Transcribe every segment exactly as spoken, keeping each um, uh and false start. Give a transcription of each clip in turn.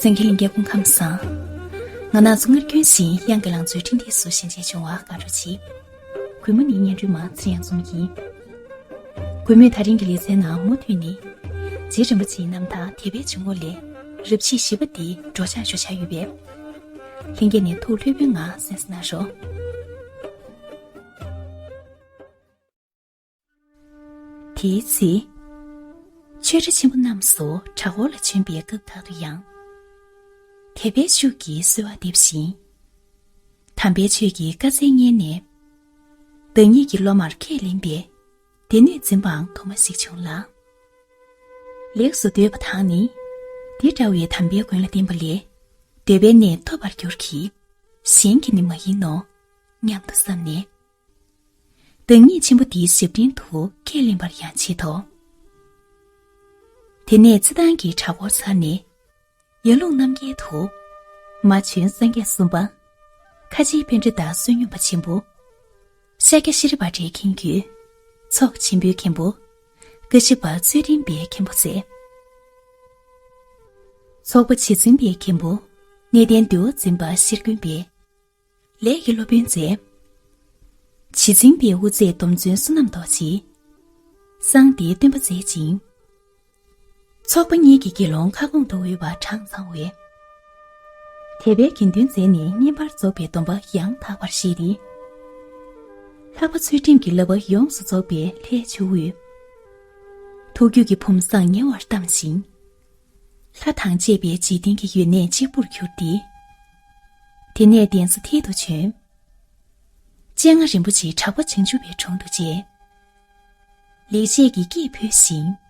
གསན་མཁན་ལྷན་རྒྱས་སྐུ་ཁམས་བཟང་། ང་ནག་ཚོ་སྔར་རྒྱུན་བཞིན་དབྱངས་ཀྱི་ལང་ཚོའི་འཕྲིན་སྟེགས་སུ་ཞལ་མཇལ་བྱུང་བར་དགའ་སྤྲོ་ཆེ། གུས་མོ་ནི་སྙན་སྒྲོན་མ་ཚེ་རིང་ཚུམ་ཡིན། གུས་མོས་ད་རིང་གི་ལེ་ཚན་ནང་མུ་མཐུད་ནས། རྗེ་རིན་པོ་ཆེའི་རྣམ་ཐར་དད་པའི་འཇུག་ངོགས་ལས། རབ་བྱེད་བཞི་པ་འདི་སྒྲོག་སྦྱང་ཞུ་འཆར་ཡོད་པས། ལྷན་རྒྱས་ནས་ཐུགས་ལྷོད་པོའི་ངང་གསན་གཟིགས་གནང་རོགས། དེའི་ཚེ། ཆོས་གྲྭ་ཆེན་པོ་རྣམས་སུ་གྲྭ་སྐོར་ལ་བྱོན་པའི་སྐབས་དག་ཏུ་ཡང་། དད་པའི་ཤུགས་ཀྱིས་གསོལ་བ་འདེབས་ཤིང་། དམ་པའི་ཆོས་ཀྱི་བཀའ་སྩལ་སྙན་ནས། བདག་ཉིད་ཀྱི་སློབ་མར་ཁས་ལེན་པའི། སྡེ་སྣོད་འཛིན་པའང་དུ་མ་ཞིག་བྱུང་ལ། ལེགས་སུ་འདོད་པ་དག་ནི། འདི་འདྲ་བའི་དམ་པའི་མགོན་ལ་བརྟེན་པ་ལས། འདོད་པའི་གནས་ཐོབ་པར་འགྱུར་གྱི། གཞན་གྱིས་ནི་མ་ཡིན་ནོ། སྙམ་དུ་བསམས་ནས། བདག་ཉིད་ཆེན་པོ་འདིའི་ཞབས་འབྲིང་དུ་ཁས་ལེན་པར་ཡང་བྱེད་དོ། དེ་ནས་ཚེ་ཐང་གི་གྲྭ་སྐོར་ཚར་ནས། ཡར་ཀླུང་རྣམ་རྒྱལ་དུ། མ་བྱོན་སངས་རྒྱས་གསུམ་པ། ཁ་ཆེའི་པཎྜི་ཏ་བསོད་སྙོམས་པ་ཆེན་པོ། ཤཱཀྱ་ཤྲཱི་བྷ་དྲའི་མཁན་བརྒྱུད། ཚོགས་ཆེན་པོའི་མཁན་པོ། ཀ་ཤི་པ་ཚུལ་ཁྲིམས་པའི་མཁན་པོ་མཛད། ཚོགས་པ་རྗེ་བཙུན་པའི་མཁན་པོ། གནས་བརྟན་འདུལ་བ་འཛིན་པ་ཤེར་མགོན་པས། ལས་ཀྱི་སློབ་དཔོན་མཛད། རྗེ་བཙུན་པའི་དབུ་མཛད་སྡོམ་བརྩོན་བསོད་ནམས་རྡོ་རྗེས། གསང་བདེའི་སྟོན་པ་མཛད་ཅིང་། ཚོགས་པ་གཉིས་ཀྱི་དགེ་སློང་ཁ་སྐོང་དུ་འོས་པ་གྲངས་ཚང་བས། དད་པའི་དགེ་འདུན་མཛད་ནས་བསྙེན་པར་རྫོགས་པའི་སྡོམ་པ་ཡང་དག་པར་བཞེས་ཏེ། ལྷག་པ་ཚུལ་ཁྲིམས་ཀྱི་བསླབ་པ་ཡོངས་སུ་རྫོགས་པའི་ལྷའི་ཇོ་བོས། ཐུགས་རྒྱུད་ཀྱི་བུམ་བཟང་ཉེ་བར་བལྟམས་ཤིང་། ལྷ་དང་བཅས་པའི་འཇིག་རྟེན་གྱི་ཡོན་གནས་གཅིག་པུར་གྱུར་ཏེ། དེ་ནས་གདན་ས་མཐིལ་དུ་བྱོན། སྤྱན་སྔ་རིན་པོ་ཆེའི་གྲགས་པ་བྱང་ཆུབ་པའི་དྲུང་དུ་མཇལ། ལེགས་བཤད་ཀྱི་སྐྱེས་ཕུལ་ཞིང་།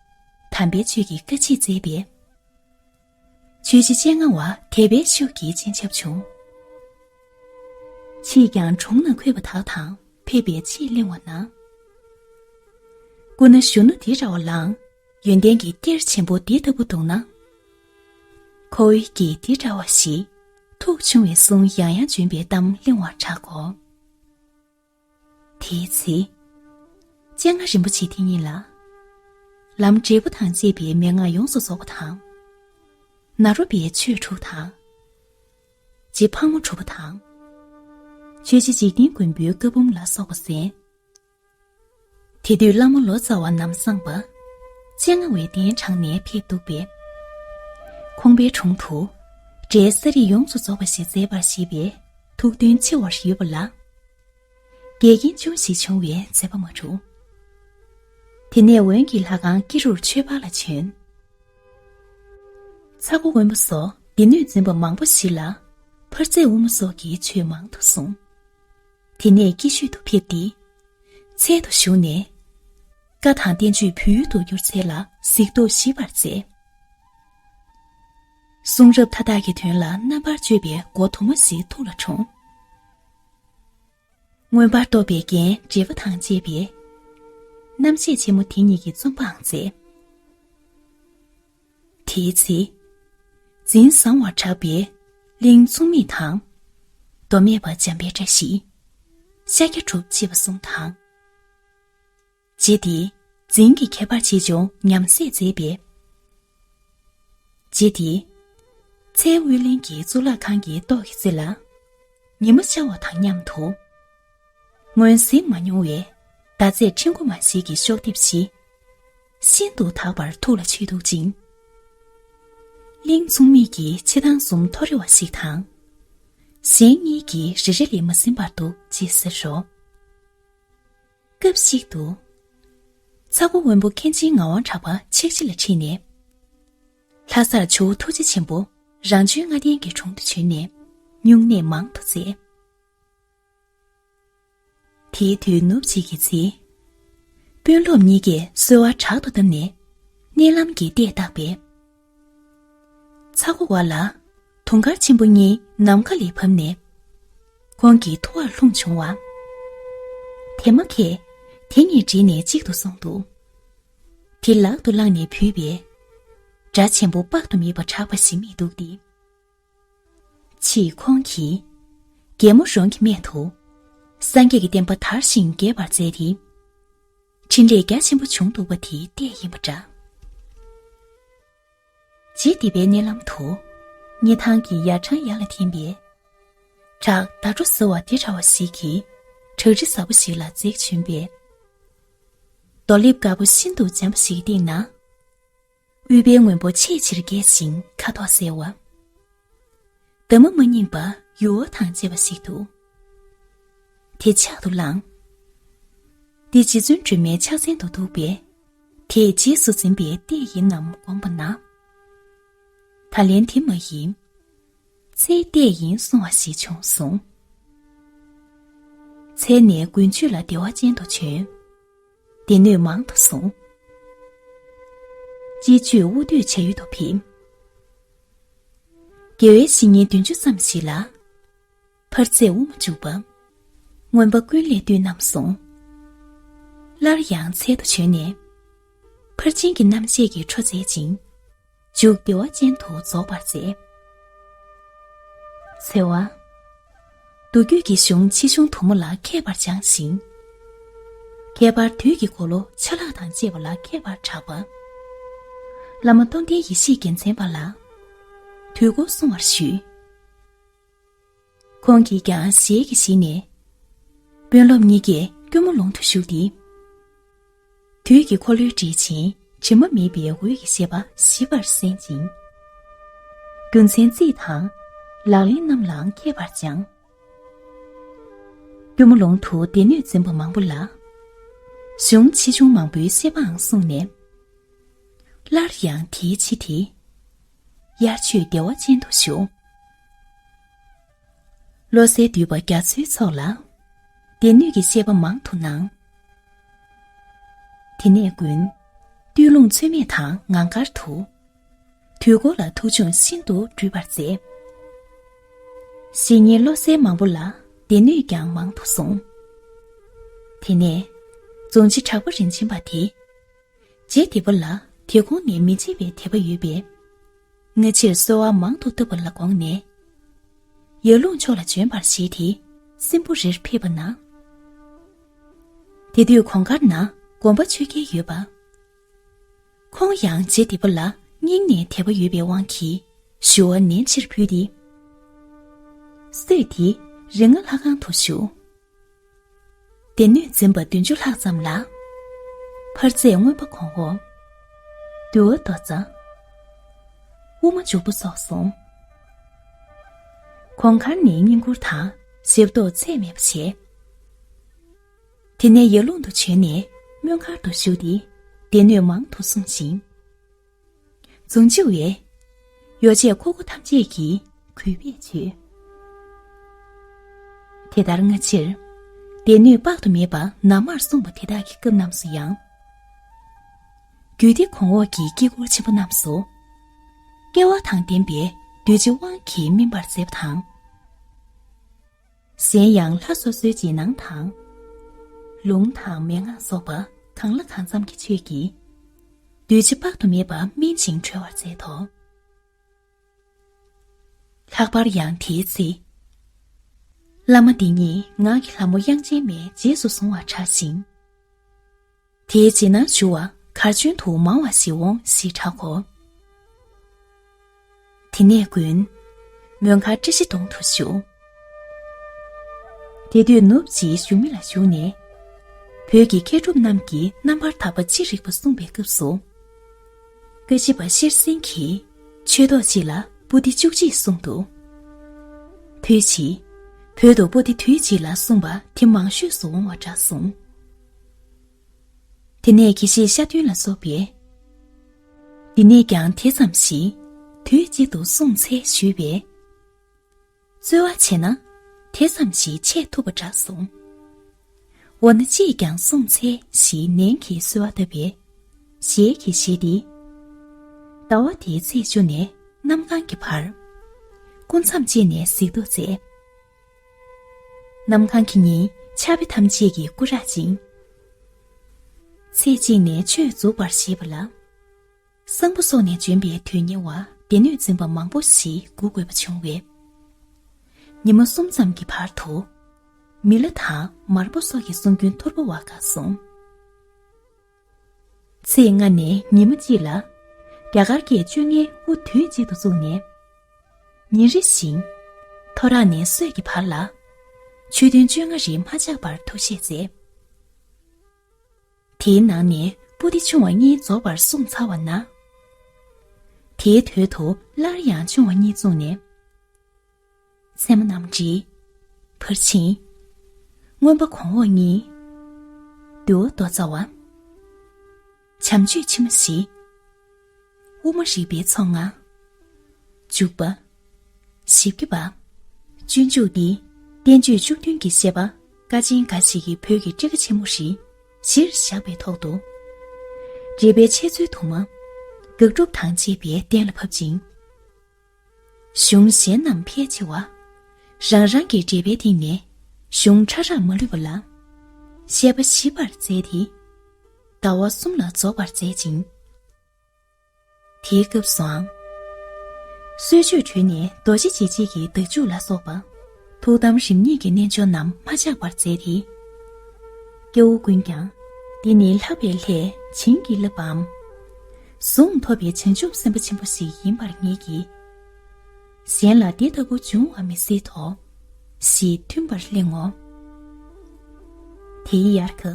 དམ་པའི་ཆོས་ཀྱི་བཀའ་མཆིད་མཛད་པས། ཆོས་རྗེ་སྤྱན་སྔ་བ་དད་པའི་ཤུགས་ཀྱིས་སྤྱན་ཆབ་བྱུང་། ཕྱིས་ཀྱང་གྲོང་ན་འཁོད་པ་དག་དང་ཕེབས་པའི་ཆེད་གླེང་བ་ན། སྐུ་ན་གཞོན་ནུ་འདི་འདྲ་བ་ལའང་ཡོན་ཏན་གྱི་གཏེར་ཆེན་པོ་འདི་ལྟ་བུ་འདུག་ན། ཁོ་བོའི་སྐྱེས་འདི་འདྲ་བ་ཞིག་ཐུགས་ཆུང་བའི་གསུང་ཡང་ཡང་བྱོན་པའི་གཏམ་གླེང་བར་གྲག་གོ། དེའི་ཚེ། སྤྱན་སྔ་རིན་པོ་ཆེ་དེ་ཉིད་ལ། ལམ་འབྲས་བུ་དང་བཅས་པའི་མན་ངག་ཡོངས་སུ་རྫོགས་པ་དང་། ནཱ་རོ་པའི་ཆོས་དྲུག་དང་། རྗེ་ཕག་མོ་གྲུ་པ་དང་། ཆོས་རྗེ་འཇིག་རྟེན་མགོན་པོའི་བཀའ་འབུམ་ལ་སོགས་པ་གསན། དེ་དུས་བླ་མ་ལོ་ཙཱ་བ་ནམ་སངས་པ། སྤྱན་སྔ་བའི་གདན་དྲངས་ནས་ཕེབས་འདུག་པས། ཁོང་པའི་དྲུང་དུ། འབྲས་ས་རིས་ཡོངས་སུ་རྫོགས་པ་ཞིག་མཛད་པར་བཞེད་པས་ཐུགས་འདུན་ཆེ་བར་ཡོད་པ་ལ། འགལ་རྐྱེན་ཅུང་ཞིག་བྱུང་བས་མཛད་པ་མ་གྲུབ། དེ་ནས་འོན་གྱི་ལྷ་ཁང་ཀེ་རུར་ཆོས་འཕགས་ལ་བྱོན། ཚ་སྒོ་དབོན་པོ་སོགས་སྡེ་སྣོད་འཛིན་པ་མང་པོ་ཞིག་ལ་འཕར་རྩེ་དབུ་མ་སོགས་ཀྱི་ཆོས་མང་དུ་གསུངས། དེ་ནས་ཀྱི་ཤུད་དུ་ཕེབས་ཏེ། ཚལ་དུ་བཞུགས་ནས། བཀའ་དང་བསྟན་བཅོས་བོད་ཡུལ་དུ་བསྒྱུར་ཚད་ལ་གཟིགས་རྟོག་ཞིབ་པར་མཛད། གསུང་རབ་མཐའ་དག་གི་དོན་ལ་རྣམ་པར་དཔྱོད་པའི་མགོ་དུ་མ་ཞིག་ཐུགས་ལ་འཁྲུངས། མངོན་པར་རྟོགས་པའི་རྒྱན་འགྲེལ་པ་དང་བཅས་པའི། རྣམ་བཤད་ཆེན་མོ་དེ་ཉིད་ཀྱི་རྩོམ་པའང་མཛད། དེའི་ཚེ། འཛིན་བཟང་བར་གྲགས་པའི་གླིང་མཚུངས་མེད་དང་། མདོ་སྨད་པ་འཇམ་དཔལ་བཀྲ་ཤིས། ཤཱཀྱ་གྲུབ་ཅེས་པ་གསུམ་དང་། རྗེ་འདིས་འཛིན་གྱི་ཁྱད་པར་ཆེ་ཆུང་ཉམས་སད་མཛད་པས། རྗེ་འདིས་ཚལ་དབུས་གླིང་གི་གཙུག་ལག་ཁང་གི་ཏོག་གི་རྩེ་ལ་ཉི་མ་ཤར་བ་དང་མཉམ་དུ། ངོས་ཟིན་མ་མྱོང་བའི་ཟླ་ཚེས་ཕྲེང་སྒོ་མ་ཞིག་གི་ཤོག་ལྡེབས་ཤིག་ཤིན་ཏུ་དག་པར་ཐུགས་ལ་ཆུད་འདུག་ཅིང་། གླིང་མཚུངས་མེད་ཀྱི་ཕྱི་ཐང་གསུམ་ཐོ་རེ་བ་ཞིག་དང་། གཞན་གཉིས་ཀྱིས་རེ་རེ་ལས་མ་ཟིན་པར་འདུག་ཅེས་ཟེར་རོ། སྐབས་ཤིག་ཏུ། ཚ་སྒོ་དབོན་པོ་མཁན་ཆེན་ངག་དབང་གྲགས་པ་ཆིག་ཆི་ལ་ཁྲིད་ནས། ལྷ་སར་ཇོ་བོ་ཐུགས་རྗེ་ཆེན་པོ་རང་བྱོན་ལྔ་ལྡན་གྱི་དྲུང་དུ་བྱོན་ནས་སྨྱུང་གནས་མང་དུ་མཛད། དེའི་དུས་ནུབ་ཅིག་གི་ཚེ། དཔོན་སློབ་གཉིས་ཀས་གསོལ་བ་དྲག་ཏུ་བཏབ་ནས་མནལ་ལམ་གྱི་ལྟས་བརྟགས་པས། ཚ་སྒོ་བ་ལ་དུང་དཀར་ཆེན་པོ་གཉིས་ནམ་མཁའ་ལས་བབས་ནས་ཁོང་གི་ཐུ་བར་ལྷུང་བྱུང་བ། དེ་མ་ཁད་དེ་གཉིས་བསྒྲིལ་ནས་གཅིག་ཏུ་སོང་འདུག། དེ་ལག་ཏུ་བླངས་ནས་བུས་པས། སྒྲ་ཆེན་པོ་དཔག་ཏུ་མེད་པ་གྲགས་པ་ཞིག་རྨིས་འདུག་སྟེ། ཕྱིས་ཁོང་གིས་རྒྱལ་མོ་རོང་གི་སྨད་དུ་སངས་རྒྱས་ཀྱི་བསྟན་པ་དར་ཞིང་རྒྱས་པར་མཛད་དེ། འཕྲིན་ལས་རྒྱ་ཆེན་པོ་བྱུང་འདུག་པ་དེའི་ལྟས་ཡིན་པ་འདྲ། རྗེ་འདི་པའི་མནལ་ལམ་དུ། སྙེ་ཐང་གི་ཡར་འཕྲང་ཡར་ལ་འཐེན་པའི་བྲག་ཟླ་གྲོ་ཟེར་བ་དེ་འདྲ་བ་ཞིག་གི་བྲག་རི་ཟབ་པོ་ཞིག་ལ་འཛེགས་བྱོན་པས། རྡོ་ལེབ་དཀར་པོ་ཤིན་ཏུ་འཇམ་པ་ཞིག་གི་སྟེང་ན། དབུས་པའི་སྔོན་པོ་ཆེས་ཆེར་རྒྱས་ཤིང་ཁ་དོག་གསལ་བ། འདབ་མ་མ་རྙིང་པ་ཡུ་བ་དང་བཅས་པ་ཞིག་འདུག་དེ་ཕྱག་ཏུ་བླངས། འདི་རྗེ་བཙུན་སྒྲོལ་མའི་ཕྱག་མཚན་དུ་འདུག་པས། དེས་རྗེས་སུ་འཛིན་པའི་ལྟས་ཡིན་ནམ་དགོངས་པ་ན། ད་ལན་དེ་མ་ཡིན། ཚེའི་ལྟས་ཡིན་གསུང་བ་ཞིག་བྱུང་གསུངས། མཚན་ནས་དགུན་ཆོས་ལ་བདེ་བ་ཅན་དུ་བྱོན། སྡེ་སྣོད་མང་དུ་བཟུང་། སྤྱི་སྤྱོད་དབུ་སྟོད་བྱ་ཡུལ་དུ་ཕེབས། དགེ་བའི་བཤེས་གཉེན་བདུན་ཅུ་ཙམ་ཞིག་ལ། ཕར་ཚད་དབུ་མ་འཇུག་པ། མངོན་པ་ཀུན་ལས་བཏུས་རྣམས་གསུངས། སླར་ཡང་ཚལ་དུ་བྱོན་ནས། ཕར་ཕྱིན་གྱི་རྣམ་བཤད་ཀྱི་འཕྲོ་མཛད་ཅིང་། མཇུག་བདེ་བ་ཅན་དུ་རྫོགས་པར་མཛད། འཚེ་བ། མདོ་རྒྱུད་ཀྱི་གཞུང་ཆེ་ཆུང་དུ་མ་ལ་མཁས་པར་སྦྱངས་ཤིང་། ཁྱད་པར་དུས་ཀྱི་འཁོར་ལོ་ཆ་ལག་དང་བཅས་པ་ལ་མཁས་པར་གྲགས་པ། བླ་མ་རྟོགས་ལྡན་ཡེ་ཤེས་རྒྱལ་མཚན་པ་ལ་དུས་འཁོར་གསུང་བར་ཞུས། ཁོང་གིས་ཀྱང་ཞལ་གྱིས་བཞེས་ནས། དཔོན་སློབ་གཉིས་ཀས་སྐྱོར་མོ་ལུང་དུ་ཞུགས་ཏེ། དུས་ཀྱི་འཁོར་ལོའི་འགྲེལ་ཆེན་དྲི་མ་མེད་པའི་འོད་ཀྱི་བཤད་པ་ཞིབ་པར་གསན་ཅིང་། རྒྱུ་མཚན་རྩིས་དང་ལག་ལེན་རྣམས་ལའང་མཁས་པར་སྦྱངས། སྐྱོར་མོ་ལུང་དུ་སྡེ་སྣོད་འཛིན་པ་མང་པོ་ལ། གཞུང་ཆེ་ཆུང་མང་པོའི་བཤད་པའང་གསུངས་ནས། སླར་ཡང་དེའི་ཕྱི་དེ། དབྱར་ཆོས་བདེ་བ་ཅན་དུ་བཞུགས། བློ་གསལ་འདུས་པ་རྒྱ་མཚོའི་ཚོགས་ལ། སྡེ་སྣོད་ཀྱི་བཤད་པ་མང་དུ་གནང་། དེ་ནས་དགུན། སྟོད་ལུང་ཚོད་མེད་དང་ངང་དཀར་དུ། དུས་འཁོར་ལ་ཐུགས་སྦྱོང་ཤིན་ཏུ་སྤྲུལ་པར་མཛད། བཤེས་གཉེན་བློ་གསལ་མང་པོ་ལ་སྡེ་སྣོད་ཀྱང་མང་དུ་གསུངས། དེ་ནས། རྫོང་སྤྱི་གྲགས་པ་རིན་ཆེན་པ་དེ། རྗེ་འདི་པ་ལ་དེ་གོང་ནས་མི་བརྗེད་པའི་དད་པ་ཡོད་པས། སྔ་ཕྱིར་གསོལ་བ་མང་དུ་བཏབ་པ་ལ་དགོངས་ནས། ཡར་ཀླུང་ཕྱོགས་ལ་བྱོན་པར་བཞེད་དེ་སྲིན་པོ་རིར་ཕེབས་པ་ན། དེ་དུས་གོང་དཀར་ན་དགོན་པ་ཆོས་རྒྱལ་ཡོད་པ། ཁོང་ཡང་རྗེ་འདི་པ་ལ་སྙིང་ནས་དད་པ་ཡོད་པའི་དབང་གིས་ཞུ་བ་ནན་ཆེར་ཕུལ་ཏེ། སྲོད་དེ་རིག་སྔགས་ལྷ་ཁང་དུ་བཞུགས། སྡེ་སྣོད་འཛིན་པ་བདུན་ཅུ་ལྷག་ཙམ་ལ། ཕར་ཚད་མངོན་པ་གོང་འོག། འདུལ་བ་མདོ་རྩ། དབུ་མ་འཇུག་པ་སོགས་གསུངས། གོང་དཀར་ནས་བསྙེན་བཀུར་དང་ཞབས་ཏོག་ཚད་མེད་པ་བྱས། དེ་ནས་ཡར་ཀླུང་དུ་བྱོན་ནས་སྨོན་མཁར་དུ་བཞུགས་ཏེ་སྡེ་སྣོད་མང་དུ་གསུངས་ཤིང་། རྫོང་སྤྱི་བའི་ཡོ་བྱད་མཁོ་དགུ་ཐམས་ཅད་ཀྱིས་གུས་པས་མཆོད། དེ་ལྟར་སྔ་ཕྱིར་སྡེ་སྣོད་དཔག་ཏུ་མེད་པ་ན་མར་གསུངས་པ་དེ་དག་གི་སྐབས་རྣམས་སུ་ཡང་། རྒྱུད་སྡེ་གོང་འོག་གི་དཀྱིལ་འཁོར་ཆེན་པོ་རྣམས་སུ། སྐལ་བ་དང་ལྡན་པའི་གདུལ་བྱའི་དབང་གིས་སྨིན་པར་མཛད་པ་དང་། གཞན་ཡང་ལྷ་སོ་སོའི་རྗེས་གནང་དང་། ལུང་དང་མན་ངག་སོགས་པ་གང་ལ་གང་འཚམ་གྱི་ཆོས་ཀྱིས། གདུལ་བྱ་དཔག་ཏུ་མེད་པ་སྨིན་ཅིང་གྲོལ་བར་མཛད་དོ། ལྷག་པར་ཡང་དེའི་ཚེ། བླ་མ་འདི་ཉིད་ངག་གི་ལྷ་མོ་དབྱངས་ཅན་མའི་རྗེས་སུ་བཟུང་བར་གྲགས་ཤིང་། དེའི་རྗེས་གནང་ཞུ་བ་གར་བྱོན་དུ་མང་བ་ཞིག་འོང་ཞེས་གྲག་གོ། དེ་ནས་དགུན། མོན་མཁར་བཀྲ་ཤིས་སྡོང་དུ་བཞུགས། དེ་དུས་ནུབ་ཅིག་བཞུགས་མི་ལ་ཞུགས་ནས། བོད་ཀྱི་མཁས་གྲུབ་རྣམས་ཀྱིས་རྣམ་པར་དག་པ་ཅི་རིགས་པ་གསུངས་པའི་སྐབས་སུ། བཀའ་བཞི་པ་ཤེར་སེང་གིས་ཆོས་ཐོག་གཅིག་ལ་པོ་ཏི་བཅུ་གཅིག་གསུངས་འདུག་དུས་ཕྱིས། བོད་དུ་པོ་ཏི་དུས་གཅིག་ལ་གསུངས་པ་དེ་མང་ཤོས་སུ་འོང་བ་འདྲ་གསུངས། དེ་ནས་དགེ་བཤེས་ཤ་སྟོན་ལ་སོགས་པས། འདི་ནས་ཀྱང་དེ་ཙམ་ཞིག་དུས་གཅིག་ཏུ་གསུངས་འཚལ་ཞུས་པས། རྩོལ་བ་བྱས་ན་དེ་ཙམ་ཞིག་འཆད་ཐུབ་པ་འདྲ་གསུངས། འོ་ན་ཅིས་ཀྱང་གསུངས་འཚལ་ཞེས་ནན་གྱིས་གསོལ་བ་བཏབ་པས། ཞལ་གྱིས་བཞེས་ཏེ། ཟླ་བ་དེའི་ཚེས་བཅུ་ནས་གནམ་གང་གི་བར། སྐུ་མཚམས་བཅད་ནས་གཟིགས་རྟོག་མཛད། གནམ་གང་གི་ཉིན་ཕྱག་དཔེ་ཐམས་ཅད་ཀྱིས་སྐུ་རག་ཅིང་། ཚེས་གཅིག་ནས་ཆོས་མཛུབ་པར་བཞེས་པ་ལ། གསང་ཕུ་སོགས་ནས་བྱོན་པའི་དོན་གཉེར་བ་སྡེ་སྣོད་འཛིན་པ་མང་པོ་ཞིག་སྒུག་དགོས་པ་བྱུང་བས། ཉིན་མོ་གསུམ་ཙམ་གྱི་བར་དུ། མི་ལ་དང་མར་པོ་སོགས་ཀྱི་གསུང་རྒྱུན་ཐོར་པོ་བ་དགའ་གསུངས། ཚེས་ལྔ་ནས་ཉི་མ་གཅིག་ལ། རྒྱ་གར་གྱི་བཅོ་ལྔའི་དབུ་དུས་གཅིག་ཏུ་བཙུགས་ནས། ཉིན་རེ་བཞིན། ཐོ་རངས་ནས་སྲོད་ཀྱི་བར་ལ། ཆོས་ཐུན་བཅོ་ལྔ་རེ་མ་ཆག་པར་ཐུགས་བཞེས་མཛད། དེའི་ནང་ནས་པོ་ཏི་ཆུང་བ་གཉིས་རྫོགས་པར་གསུངས་ཚར་བ་ན། དེའི་དོད་དུ་སླར་ཡང་ཆུང་བ་གཉིས་བཙུགས་ནས། ཚད་མ་རྣམ་འགྲེལ། ཕར་ཕྱིན། མངོན་པ་གོང་འོག་གཉིས། འདུལ་བ་མདོ་རྩ་བ། བྱམས་ཆོས་ཕྱི་མ་བཞི། དབུ་མ་རིག་པའི་ཚོགས་ལྔ། འཇུག་པ། ཞིབ་རྒྱས་པ། སྤྱོད་འཇུག་འདི་བསྟན་བཅོས་བཅུ་བདུན་གྱི་བཤད་པ་ཀ་ཆེན་འགའ་ཞིག་གི་བོད་ཀྱི་ཊཱི་ཀ་ཆེན་མོ་རེ་གཞིར་བཞག་པའི་ཐོག་ཏུ། འགྲེལ་པའི་འཆད་རྩོད་དུ་མ། དགག་སྒྲུབ་དང་བཅས་པས་གཏན་ལ་ཕབ་ཅིང་། གཞུང་གཞན་རྣམས་ཕལ་ཆེ་བ། རང་རང་གི་འགྲེལ་པའི་སྟེང་ནས་གཞུང་ཕྲ་རགས་མ་ལུས་པ་ལ། བཤད་པ་ཞིབ་པར་མཛད་དེ། ཟླ་བ་གསུམ་ལ་རྫོགས་པར་མཛད་ཅིང་། དེའི་སྐབས་སུའང་། གསོལ་མཆོད་གྲོལ་ནས་རྡོ་རྗེ་འཇིགས་བྱེད་ཀྱི་བདག་འཇུག་ལ་སོགས་པ། ཐུགས་དམ་རིམ་གཉིས་ཀྱི་རྣལ་འབྱོར་རྣམས་མ་ཆག་པར་མཛད་དེ། སྐྱེ་བོ་ཀུན་ཀྱང་། འདི་ནི་ལྷག་པའི་ལྷས་བྱིན་གྱིས་བརླབས་པའམ། གཟུངས་ཐོབ་པའི་བྱང་ཆུབ་སེམས་དཔའ་ཆེན་པོ་ཞིག་ཡིན་པར་ངེས་ཀྱིས། གཞན་ལ་འདི་ལྟ་བུ་འབྱུང་བ་མི་སྲིད་དོ། ཞེས་མཐུན་པར་གླེང་ངོ་། དེའི་དབྱར་ཁ།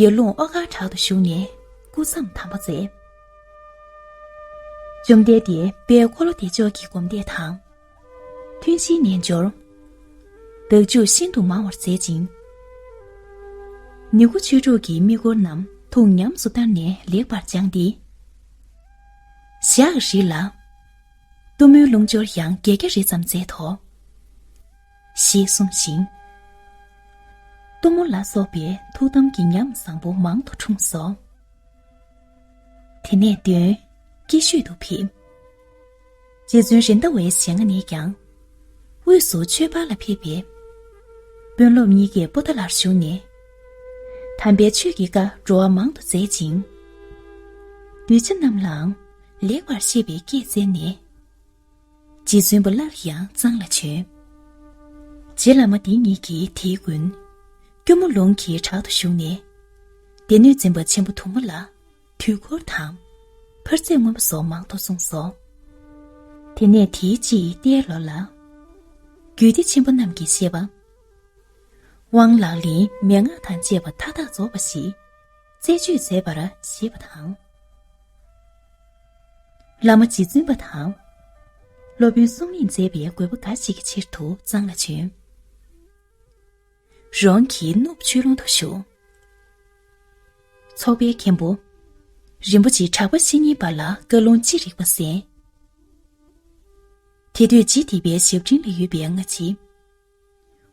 ཡར་ཀླུང་ཨོ་དཀར་བྲག་ཏུ་བཞུགས་ནས་སྐུ་མཚམས་དམ་པ་མཛད། བཅོམ་ལྡན་འདས་དཔལ་འཁོར་ལོ་བདེ་མཆོག་གི་སྒོམ་བཟླས་དང་། ཐུན་བཞིའི་རྣལ་འབྱོར། བདག་འཇུག་ཤིན་ཏུ་མང་བར་མཛད་ཅིང་། ནུས་མགོ་ཆོས་དྲུག་གི་དམིགས་སྐོར་རྣམས་ཐུགས་ཉམས་སུ་བསྟར་ནས་ལེགས་པར་སྦྱངས་ཏེ། ཞག་རེ་ལ། གཏུམ་མོའི་རླུང་སྦྱོར་ཡང་བརྒྱད་བརྒྱ་རེ་ཙམ་མཛད་དོ། ཞེས་གསུངས་ཤིང་། གཏུམ་མོ་ལ་སོགས་པའི་ཐུགས་དམ་གྱི་ཉམས་བཟང་པོ་མང་དུ་འཁྲུངས་སོ། དེ་ནས་བདུན། སྐྱིད་ཤོད་དུ་ཕེབས། རྗེ་བཙུན་རེད་མདའ་བའི་ཞལ་སྔ་ནས་ཀྱང་། དབུས་སུ་ཆོས་འཕགས་ལ་ཕེབས་པས། དཔོན་སློབ་གཉིས་ཀས་པོ་ཏཱ་ལར་བཞུགས་ནས། དམ་པའི་ཆོས་ཀྱི་བཀའ་བགྲོ་བ་མང་དུ་མཛད་ཅིང་། གདུལ་བྱ་རྣམས་ལའང་ལེགས་པར་བཤད་པའི་སྐད་བསྩལ་ནས། རྗེ་བཙུན་པོ་སླར་ཡང་གཙང་ལ་བྱོན། རྗེ་བླ་མ་འདི་ཉིད་ཀྱིས་དེའི་མགོན། སྐྱོར་མོ་ལུང་གི་བྲག་ཏུ་བཞུགས་ནས། སྡེ་སྣོད་འཛིན་པ་ཆེན་པོ་དུ་མ་ལ། དུས་འཁོར་དང་། འཕར་ཚད་མངོན་པ་སོགས་མང་དུ་གསུངས་སོ། དེ་ནས་དེའི་དཔྱིད་ལྟའི་ལོ་ལ། རྒྱུད་སྡེ་ཆེན་པོ་རྣམས་ཀྱི་བཤད་པ། དབང་ལག་ལེན་མན་ངག་དང་བཅས་པ་མཐའ་དག་རྫོགས་པ་ཞིག་རྩད་གཅོད་མཛད་པར་བཞེད་པ་དང་། བླ་མ་རྗེ་བཙུན་པ་དང་། སློབ་དཔོན་གསུང་གླེང་མཛད་པའི་དགོས་པ་འགའ་ཞིག་གི་ཕྱིར་དུ་གཙང་ལ་བྱོན། རོང་གི་གནུབས་ཆོས་ལུང་དུ་བཞུགས། ཚོགས་པའི་མཁན་པོ། རིན་པོ་ཆེ་གྲགས་པ་བཤེས་གཉེན་པ་ལ་བཀའ་ལུང་ཅི་རིགས་པ་གསན། དེ་དུས་རྗེ་འདི་པའི་ཞབས་འབྲིང་ལ་ཡོད་པའི་སྔ་ཕྱི།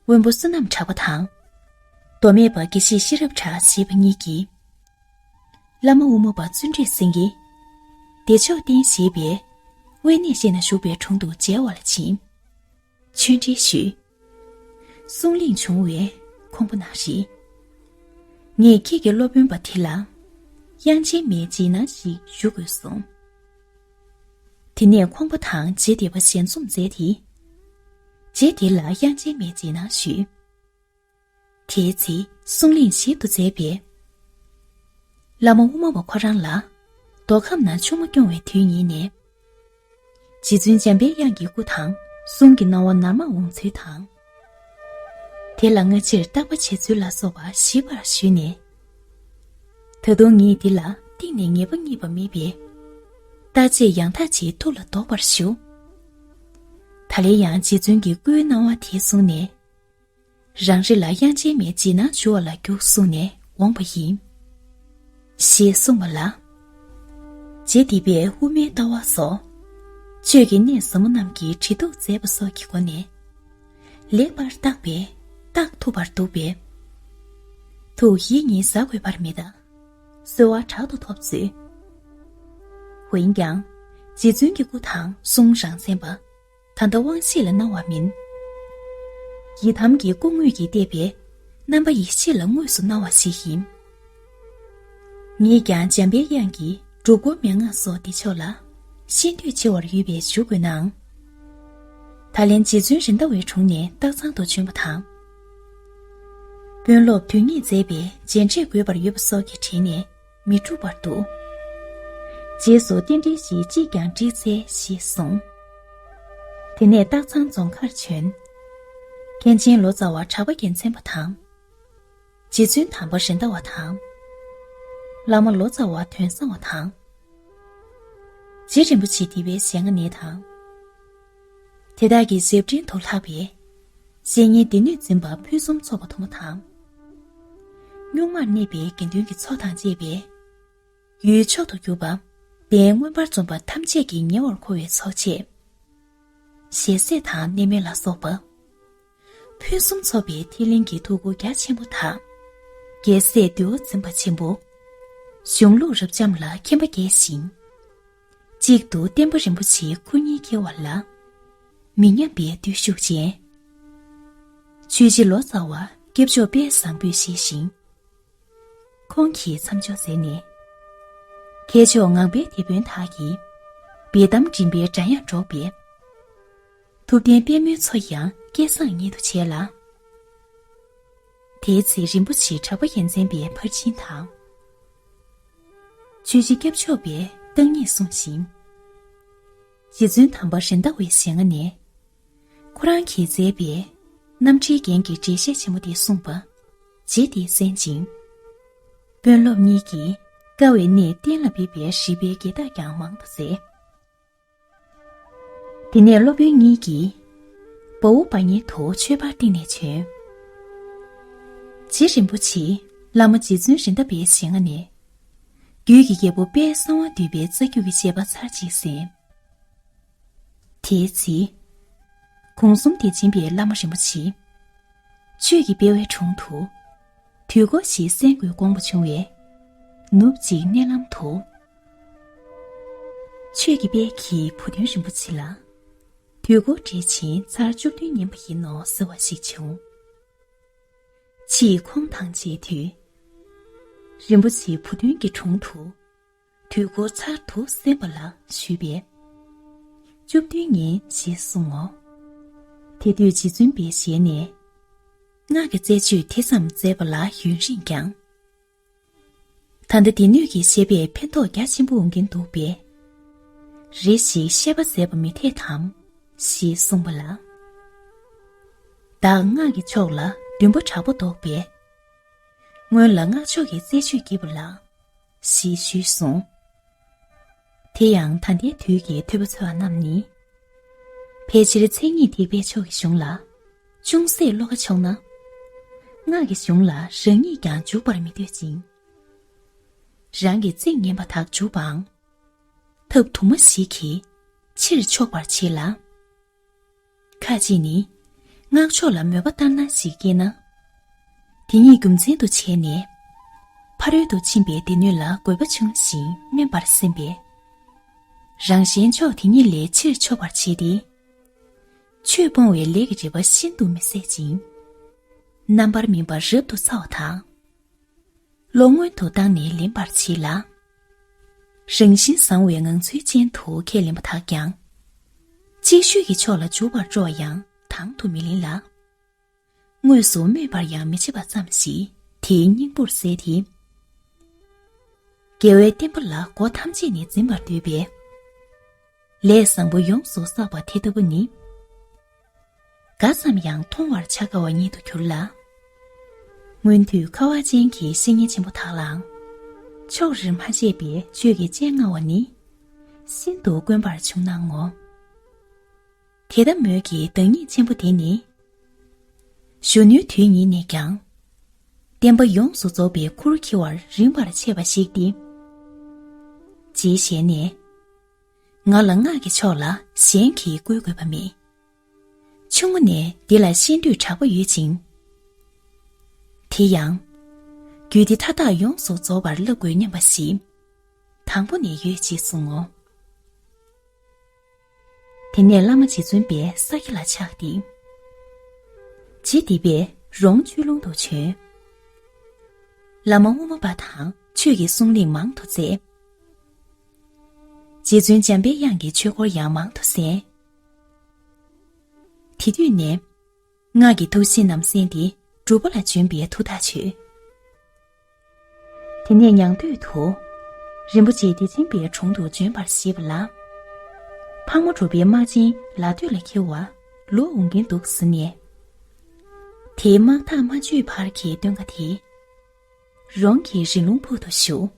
དབོན་པོ་བསོད་ནམས་གྲགས་པ་དང་། མདོ་སྨད་པ་དགེ་བཤེས་ཤེས་རབ་གྲགས་ཞེས་པ་གཉིས་ཀྱིས། བླ་མ་དབུ་མ་པ་བརྩོན་འགྲུས་སེང་གེ། བདེ་མཆོག་བསྟན་ཞེས་པའི། དབེན་གནས་ཤེས་ན་བཞུགས་པའི་དྲུང་དུ་མཇལ་བ་ལ་ཕྱིན། ཆོས་འབྲེལ་ཞུས། གསུང་གླེང་བྱུང་བས་ཁོང་པ་ན་རེ། ངས་ཁྱེད་ཀྱི་སློབ་དཔོན་པ་དེ་ལ། དབྱངས་ཅན་མའི་རྗེས་གནང་ཞིག་ཞུ་དགོས་གསུངས། དེ་ནས་ཁོང་པ་དང་རྗེ་འདི་པ་ཞལ་འཛོམས་མཛད་དེ། རྗེ་དེ་ལ་དབྱངས་ཅན་མའི་རྗེས་གནང་ཞུས། དེའི་ཚེ་གསུང་གླེང་ཞིབ་ཏུ་མཛད་པས། བླ་མ་དབུ་མ་པ་ཁོ་རང་ལ། མདོ་ཁམས་ན་ཆུང་མ་སྐྱོང་བའི་དུས་ཉིད་ནས། རྗེ་བཙུན་འཇམ་པའི་དབྱངས་ཀྱི་སྐུ་དང་གསུང་གི་སྣང་བ་ནར་མར་འོང་ཚུལ་དང་། དེ་ལ་སྔ་ཕྱིར་བརྟག་པ་བྱེད་ཚུལ་ལ་སོགས་པ་ཞིབ་པར་ཞུས་ནས། ད་དུང་ངས་འདི་ལ་གཏིང་ནས་ངེས་པ་རྙེད་པ་མེད་པས། བརྟག་དཔྱད་ཡང་དག་ཅིག་ཐུགས་ལ་འདོགས་པར་ཞུ། ད་ལན་ཡང་རྗེ་བཙུན་གྱི་སྐུའི་སྣང་བ་དེ་བཟུང་ནས། རང་རེ་ལ་དབྱངས་ཅན་མའི་རྗེས་གནང་ཞུ་བ་ལ་རྒྱུགས་གསུངས་ནས་འོངས་པ་ཡིན། ཞེས་གསུངས་པ་ལ། རྗེ་འདི་པས་དབུ་མའི་ལྟ་བ་སོགས། ཆོས་ཀྱི་གནད་ཟབ་མོ་རྣམས་ཀྱི་དྲི་གཏུག་མཛད་པ་སོགས་ཀྱི་སྒོ་ནས། ལེགས་པར་བརྟགས་པས་བརྟག་ཐུབ་པར་འདུག་པས། ཐུགས་ཡིད་གཉིས་ཟ་དགོས་པར་མི་གདའ། གསོལ་བ་དྲག་ཏུ་ཐོབ་མཛོད། འོན་ཀྱང་། རྗེ་བཙུན་གྱི་སྐུ་དང་གསུང་རང་མཚན་པ། ད་ལྟ་དབང་ཤེས་ལ་སྣང་བ་མིན། ཡི་དམ་གྱི་སྐུ་དངོས་ཀྱིས་བལྟས་པས་རྣམ་པ་ཡིད་ཤེས་ལ་དངོས་སུ་སྣང་བ་ཞིག་ཡིན། ངེད་ཀྱང་འཇམ་པའི་དབྱངས་ཀྱི་སྒྲུབ་སྐོར་མན་ངག་སོགས་འདི་ཕྱོགས་ལ་ཤེས་འདོད་ཆེ་བར་ཡོད་པས་ཞུ་དགོས་ནའང་། ད་ལན་རྗེ་བཙུན་རེད་མདའ་བའི་དྲུང་ནས་སྟག་ཚང་དུ་བྱོན་པ་དང་། དཔོན་སློབ་དོན་གཉེར་མཛད་པས་མཇལ་འཕྲད་དགོས་པར་ཡོད་པ་སོགས་ཀྱི་དྲིས་ནས། མི་འཁྲུགས་པར་འདུག་རྗེས་སུ་རྟེན་འབྲེལ་ཞིག་ཅིས་ཀྱང་འགྲིག་འཚལ་ཞེས་གསུངས། དེ་ནས་སྟག་ཚང་རྫོང་ཁར་བྱོན། མཁན་ཆེན་ལོ་ཙཱ་བ་གྲགས་པ་རྒྱལ་མཚན་པ་དང་། རྗེ་བཙུན་དམ་པ་རེད་མདའ་བ་དང་། བླ་མ་ལོ་ཙཱ་བ་དོན་བཟང་བ་དང་། རྗེ་རིན་པོ་ཆེ་འདི་པའི་ཞལ་སྔ་ནས་དང་། དེ་དག་གི་ཞབས་འབྲིང་དུ་ལྷག་པའི་བཤེས་གཉེན་སྡེ་སྣོད་འཛིན་པ་ཕུན་སུམ་ཚོགས་པ་དུ་མ་དང་། གཉུག་མར་གནས་པའི་དགེ་འདུན་གྱི་ཚོགས་དང་བཅས་པའི་ཡུལ་མཆོག་ཏུ་གྱུར་པ། གདན་མངོན་པར་འཛོམས་པ་ཐམས་ཅད་ཀྱིས་ཉེ་བར་མཁོ་བའི་ཚོགས་བཅས། ཞལ་ཟས་དང་གནས་མལ་ལ་སོགས་པ། ཕུན་སུམ་ཚོགས་པའི་ཐིག་ལེ་གི་ཐུགས་ཁུར་རྒྱ་ཆེན་པོ་དང་། རྒྱལ་སྲས་འདུལ་བ་འཛིན་པ་ཆེན་པོ། གཞུང་ལུགས་རབ་འབྱམས་ལ་མཁྱེན་པ་རྒྱས་ཤིང་། གཅིག་ཏུ་བསྟན་པ་རིན་པོ་ཆེའི་སྐུ་བརྙེས་འཁྱིལ་བ་ལ། མི་ཉམས་པའི་བརྟུལ་ཞུགས་ཅན། ཆོས་རྗེ་ལོ་ཙཱ་བ་སྐྱབས་མཆོག་དཔལ་བཟང་པོས་བཞེས་ཤིང་། ཁོང་གིས་མཚམས་འཇོག་མཛད་ནས། མཁས་མཆོག་ངང་པའི་དེད་དཔོན་དག་གིས་སྦེལ་ཏམ་མགྲིན་པའི་སྒྲ་དབྱངས་སྒྲོག་པས། ཐུབ་བསྟན་དཔལ་མོའི་མཚོ་ཡང་སྐད་གསང་སྙན་དུ་བྱས་ལ། དེའི་ཚེ་རིན་པོ་ཆེ་གྲགས་པ་རྒྱལ་མཚན་པའི་ཕར་ཕྱིན་དང་། ཆོས་རྗེ་སྐྱབས་མཆོག་པས་བརྟག་གཉིས་གསུངས་ཤིང་། རྗེ་བཙུན་དམ་པ་རེད་མདའ་བའི་ཞལ་སྔ་ནས། ཁོ་རང་གིས་མཛད་པའི་རྣམ་འགྲེལ་རྒྱན་གྱི་འགྲེལ་བཤད་ཆེན་མོ་དེ་གསུངས་པ། རྗེ་དེས་གསན་ཅིང་། དཔོན་སློབ་གཉིས་ཀྱིས་དཀའ་བའི་གནས་གཏན་ལ་ཕེབས་པའི་རིགས་པའི་དགེ་རྟགས་ཀྱང་མང་དུ་མཛད། དེ་ནས་སློབ་དཔོན་གཉིས་ཀྱིས་བ་འུ་བ་ཉེ་དུ་མཆོད་པར་བཏེགས་ནས་བྱོན། རྗེ་རིན་པོ་ཆེས་བླ་མ་རྗེ་བཙུན་རེད་མདའ་བའི་ཞལ་སྔ་ནས། རྒྱུད་ཀྱི་རྒྱལ་པོ་དཔལ་གསང་བ་འདུས་པའི་རྩ་རྒྱུད་ཀྱི་བཤད་པ་ཚར་གཅིག་གསན། དེའི་ཚེ། གུང་གསུམ་བདེ་ཆེན་པའི་བླ་མ་རིན་པོ་ཆེ། ཆོས་ཀྱི་དཔལ་བའི་དྲུང་དུ། དུས་འཁོར་བཞི་གསན་དགོས་དགོངས་པ་བྱུང་བས། ནུབ་གཅིག་མནལ་ལམ་དུ། ཆོས་ཀྱི་དཔལ་གྱི་བུ་སྟོན་རིན་པོ་ཆེ་ལ། དུས་འཁོར་འགྲེལ་ཆེན་ཚར་བཅུ་བདུན་ཉན་པ་ཡིན་ནོ་ཟེར་བ་ཞིག་བྱུང་། ཕྱིས་ཁོང་དང་མཇལ་དུས། རིན་པོ་ཆེའི་བུ་སྟོན་གྱི་དྲུང་དུ། དུས་འཁོར་ཚར་དུ་གསན་པ་ལ་ཞུས་པས། བཅུ་བདུན་ཉན་ཞེས་གསུངས་ངོ་། དེ་དུས་རྗེ་བཙུན་པའི་ཞལ་ནས། སྔགས་ཀྱི་རྩད་གཅོད་དེ་ཙམ་མཛད་པ་ལ་ཡུན་རིང་ཀྱང་། ད་ལྟ་སྡེ་སྣོད་ཀྱི་བཤད་པས་ཕན་ཐོགས་རྒྱ་ཆེན་པོ་འོང་གིན་འདུག་པས། རེ་ཞིག་བཤད་པ་མཛད་པ་མི་འཐད་དམ། ཞེས་གསུངས་པ་ལ། བདག་སྔགས་ཀྱི་ཕྱོགས་ལ་འདུན་པ་དྲག་པོ་འདུག་པས། སྔོན་ལ་སྔགས་ཕྱོགས་ཀྱི་རྩད་གཅོད་བགྱིས་པ་ལགས། ཞེས་ཞུས་སོང་། དེ་ཡང་ད་ལྟའི་དུས་ཀྱི་ཐོས་པ་འཚོལ་བ་རྣམས་ནི། ཕལ་ཆེར་མཚན་ཉིད་ཐེག་པའི་ཕྱོགས་ཀྱི་གཞུང་ལ། ཅུང་ཟད་བློ་ཁ་ཕྱོགས་ན། སྔགས་ཀྱི་གཞུང་ལ་རང་ཉིད་ཀྱང་འཇུག་པར་མི་འདོད་ཅིང་། རང་གི་རྩིས་ངན་པ་དག་འཇུག་པའང་། ཐབས་དུ་མ་ཞིག་གིས་ཕྱིར་ཕྱོགས་པར་བྱེད་ལ། ཁ་ཅིག་ནི། སྔགས་ཕྱོགས་ལ་མོས་པ་ལྟར་སྣང་ཞིག་སྐྱེས་ན། དེ་ཉིད་རྒྱུ་མཚན་དུ་བྱས་ནས། ཕ་རོལ་ཏུ་ཕྱིན་པའི་སྡེ་སྣོད་ལ་དགོས་པ་ཆུང་ཞིང་དམན་པར་སེམས་པས། རང་གཞན་ཕྱོགས་དེ་ཉིད་ལས་ཕྱིར་ཕྱོགས་པར་བྱེད་དེ། ཆོས་སྤོང་བའི་ལས་ཀྱི་རིགས་པ་ཤིན་ཏུ་མི་གསལ་ཅིང་། རྣམ་པར་སྨིན་པ་རབ་ཏུ་ཚ་བ་དང་། བློ་སྔོན་དུ་བཏང་ནས་ལེན་པར་བྱེད་ལ། རང་བཞིན་བཟང་བའི་ངང་ཚུལ་ཅན་དུ་ཁས་ལེན་པ་དག་ཀྱང་། ཅིག་ཤོས་ཀྱི་ཕྱོགས་ལ་འཇུག་པར་སྤྲོ་བ་ཡང་དང་དུ་མི་ལེན་ལ། དངོས་སུ་སྨོད་པར་ཡང་མི་བྱེད་པ་ཙམ་ཞིག་དེའི་སྙིང་པོར་གསལ་ཏེ། རྒྱལ་བའི་བསྟན་པ་ལ་སྒོ་ཐམས་ཅད་ནས་འཛིན་པར་འདོད་པས། ལས་བཟང་པོ་ཡོངས་སུ་བསགས་པ་དེ་ལྟ་བུ་ནི། ག་ཙམ་ཡང་མཐོང་བར་བྱ་དཀའ་བ་ཉིད་དུ་གྱུར་ལ། སྔོན་དུས་ཁ་བ་ཅན་གྱི་བཤེས་གཉེན་ཆེན་པོ་དག་ལའང་། ཕྱོགས་རིས་མ་ཕྱེད་པའི་ཆོས་ཀྱི་སྤྱན་མངའ་བ་ནི། ཤིན་ཏུ་དཀོན་པར་བྱུང་སྣང་ངོ་། དེ་ལྟ་མོད་ཀྱི་བདག་ཉིད་ཆེན་པོ་དེ་ནི། གཞོན་ནུའི་དུས་ཉིད་ནས་ཀྱང་། བསྟན་པ་ཡོངས་སུ་རྫོགས་པའི་ཁུར་འཁྱེར་བར་རིམ་པར་ཆད་པ་ཞིག་སྟེ། ཅེས་ཞལ་ནས། ང་ལ་སྔགས་ཀྱི་ཕྱོགས་ལ་གཞན་གྱིས་བསྐུལ་དགོས་པ་མེད། ཆུང་ངུ་ནས་འདི་ལ་ཤེས་འདོད་དྲག་པོ་ཡོད་ཅིང་། དེ་ཡང་། རྒྱུད་སྡེ་མཐའ་དག་ཡོངས་སུ་རྫོགས་པར་བསླབ་དགོས་སྙམ་པ་ཞིག་དང་པོ་ནས་ཡོད་ཅེས་གསུངས་ངོ་། དེ་ནས་བླ་མ་རྗེ་བཙུན་པས་ས་སྐྱ་ལ་ཆགས་ཏེ། རྗེ་འདི་པས་རོང་ཆོས་ལུང་དུ་བྱོན། བླ་མ་དབུ་མ་པ་དང་ཆོས་ཀྱི་གསུང་གླེང་མང་དུ་མཛད། རྗེ་བཙུན་འཇམ་པའི་དབྱངས་ཀྱི་ཆོས་སྐོར་ཡང་མང་དུ་གསན། དེ་དུས་ནས། སྔགས་ཀྱི་ཐུགས་བཞེད་རྣམས་གསན་ཏེ་སྒྲུབ་པ་ལ་བྱོན་པའི་མཐུ་ཐག་ཆོད། དེ་ནས་ཉང་སྟོད་དུ། རིན་པོ་ཆེ་བདེ་ཆེན་པའི་དྲུང་དུ་བྱོན་པར་བཞེད་པ་ལ། ཕག་མོ་གྲུ་པའི་དམག་ཆེན་ལ་སྟོད་ལ་འཁེལ་བར་ལོག་འོང་གིན་འདུག་ཟེར་ནས། དེའི་དམག་ཐག་མ་ཆོད་བར་གྱི་སྟོན་ཁ་དེ། རོང་གི་རི་ལུང་ཕུག་ཏུ་བཞུགས།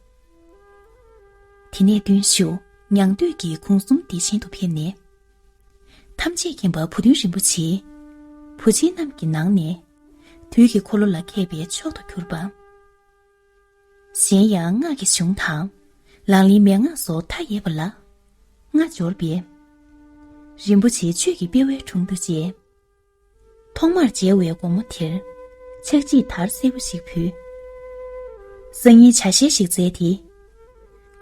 དེ་ནས་བརྟན་བཞུགས་མྱང་སྟོད་ཀྱི་ཁོངས་གསུམ་བདེ་ཆེན་དུ་ཕེབས་ནས། ཐམས་ཅད་མཁྱེན་པ་བུ་སྟོན་རིན་པོ་ཆེའི་བུ་ཆེན་རྣམས་ཀྱི་ནང་ནས། དུས་ཀྱི་འཁོར་ལོ་ལ་མཁས་པའི་མཆོག་ཏུ་གྱུར་པ། གཞན་ཡང་སྔགས་ཀྱི་གཞུང་དང་། ལག་ལེན་མན་ངག་སོགས་མཐའ་ཡས་པ་ལ། སྔ་འབྱོར་པས། རིན་པོ་ཆེ་ཆོས་ཀྱི་སྤེལ་བའི་དྲུང་དུ་བཅར། ཐོག་མར་མཇལ་བའི་དགོང་མོ་དེར། ཕྱག་བྲིས་དར་སེར་པོ་ཞིག་ཕུལ། སང་ཉིན་ཇ་ཤེལ་ཞིག་བཙལ་ཏེ།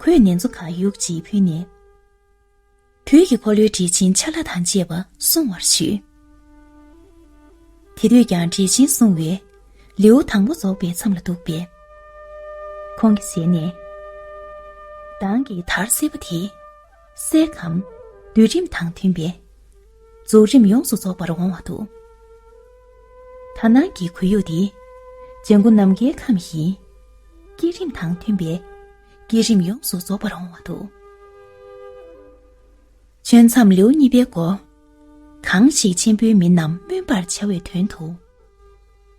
ཁོས་ནེ་ཙོ་ཁར་ཡུག་ཅིག་ཕུལ་ནས། དུས་ཀྱི་འཁོར་ལོའི་འགྲེལ་ཆེན་ཆ་ལག་དང་བཅས་པ་གསུང་བར་ཞུས། དེ་དུས་ཀྱང་འགྲེལ་ཆེན་གསུང་བའི་ལེའུ་དང་པོ་རྫོགས་པའི་མཚམས་ལ་འདུག་པས། ཁོང་གི་ཞལ་ནས། མདང་གི་དར་སེར་པོ་དེ། སའི་ཁམས་སྡུད་རིམ་དང་མཐུན་པས། རྫོགས་རིམ་ཡོངས་སུ་རྫོགས་པར་འོང་བ་འདུག་ད་ནང་གི་གོས་ཡུག་འདི། ལྗང་གུ་ནམ་མཁའི་ཁམས་ཡིན། བསྐྱེད་རིམ་དང་མཐུན་པས། བསྐྱེད་རིམ་ཡོངས་སུ་རྫོགས་པར་འོང་བ་འདུག་ཆོས་མཚམས་ལེའུ་གཉིས་པའི་མགོ། གང་ཞིག་ཆེན་པོའི་མི་རྣམས་སྨོན་པར་བྱ་བའི་དོན་དུ།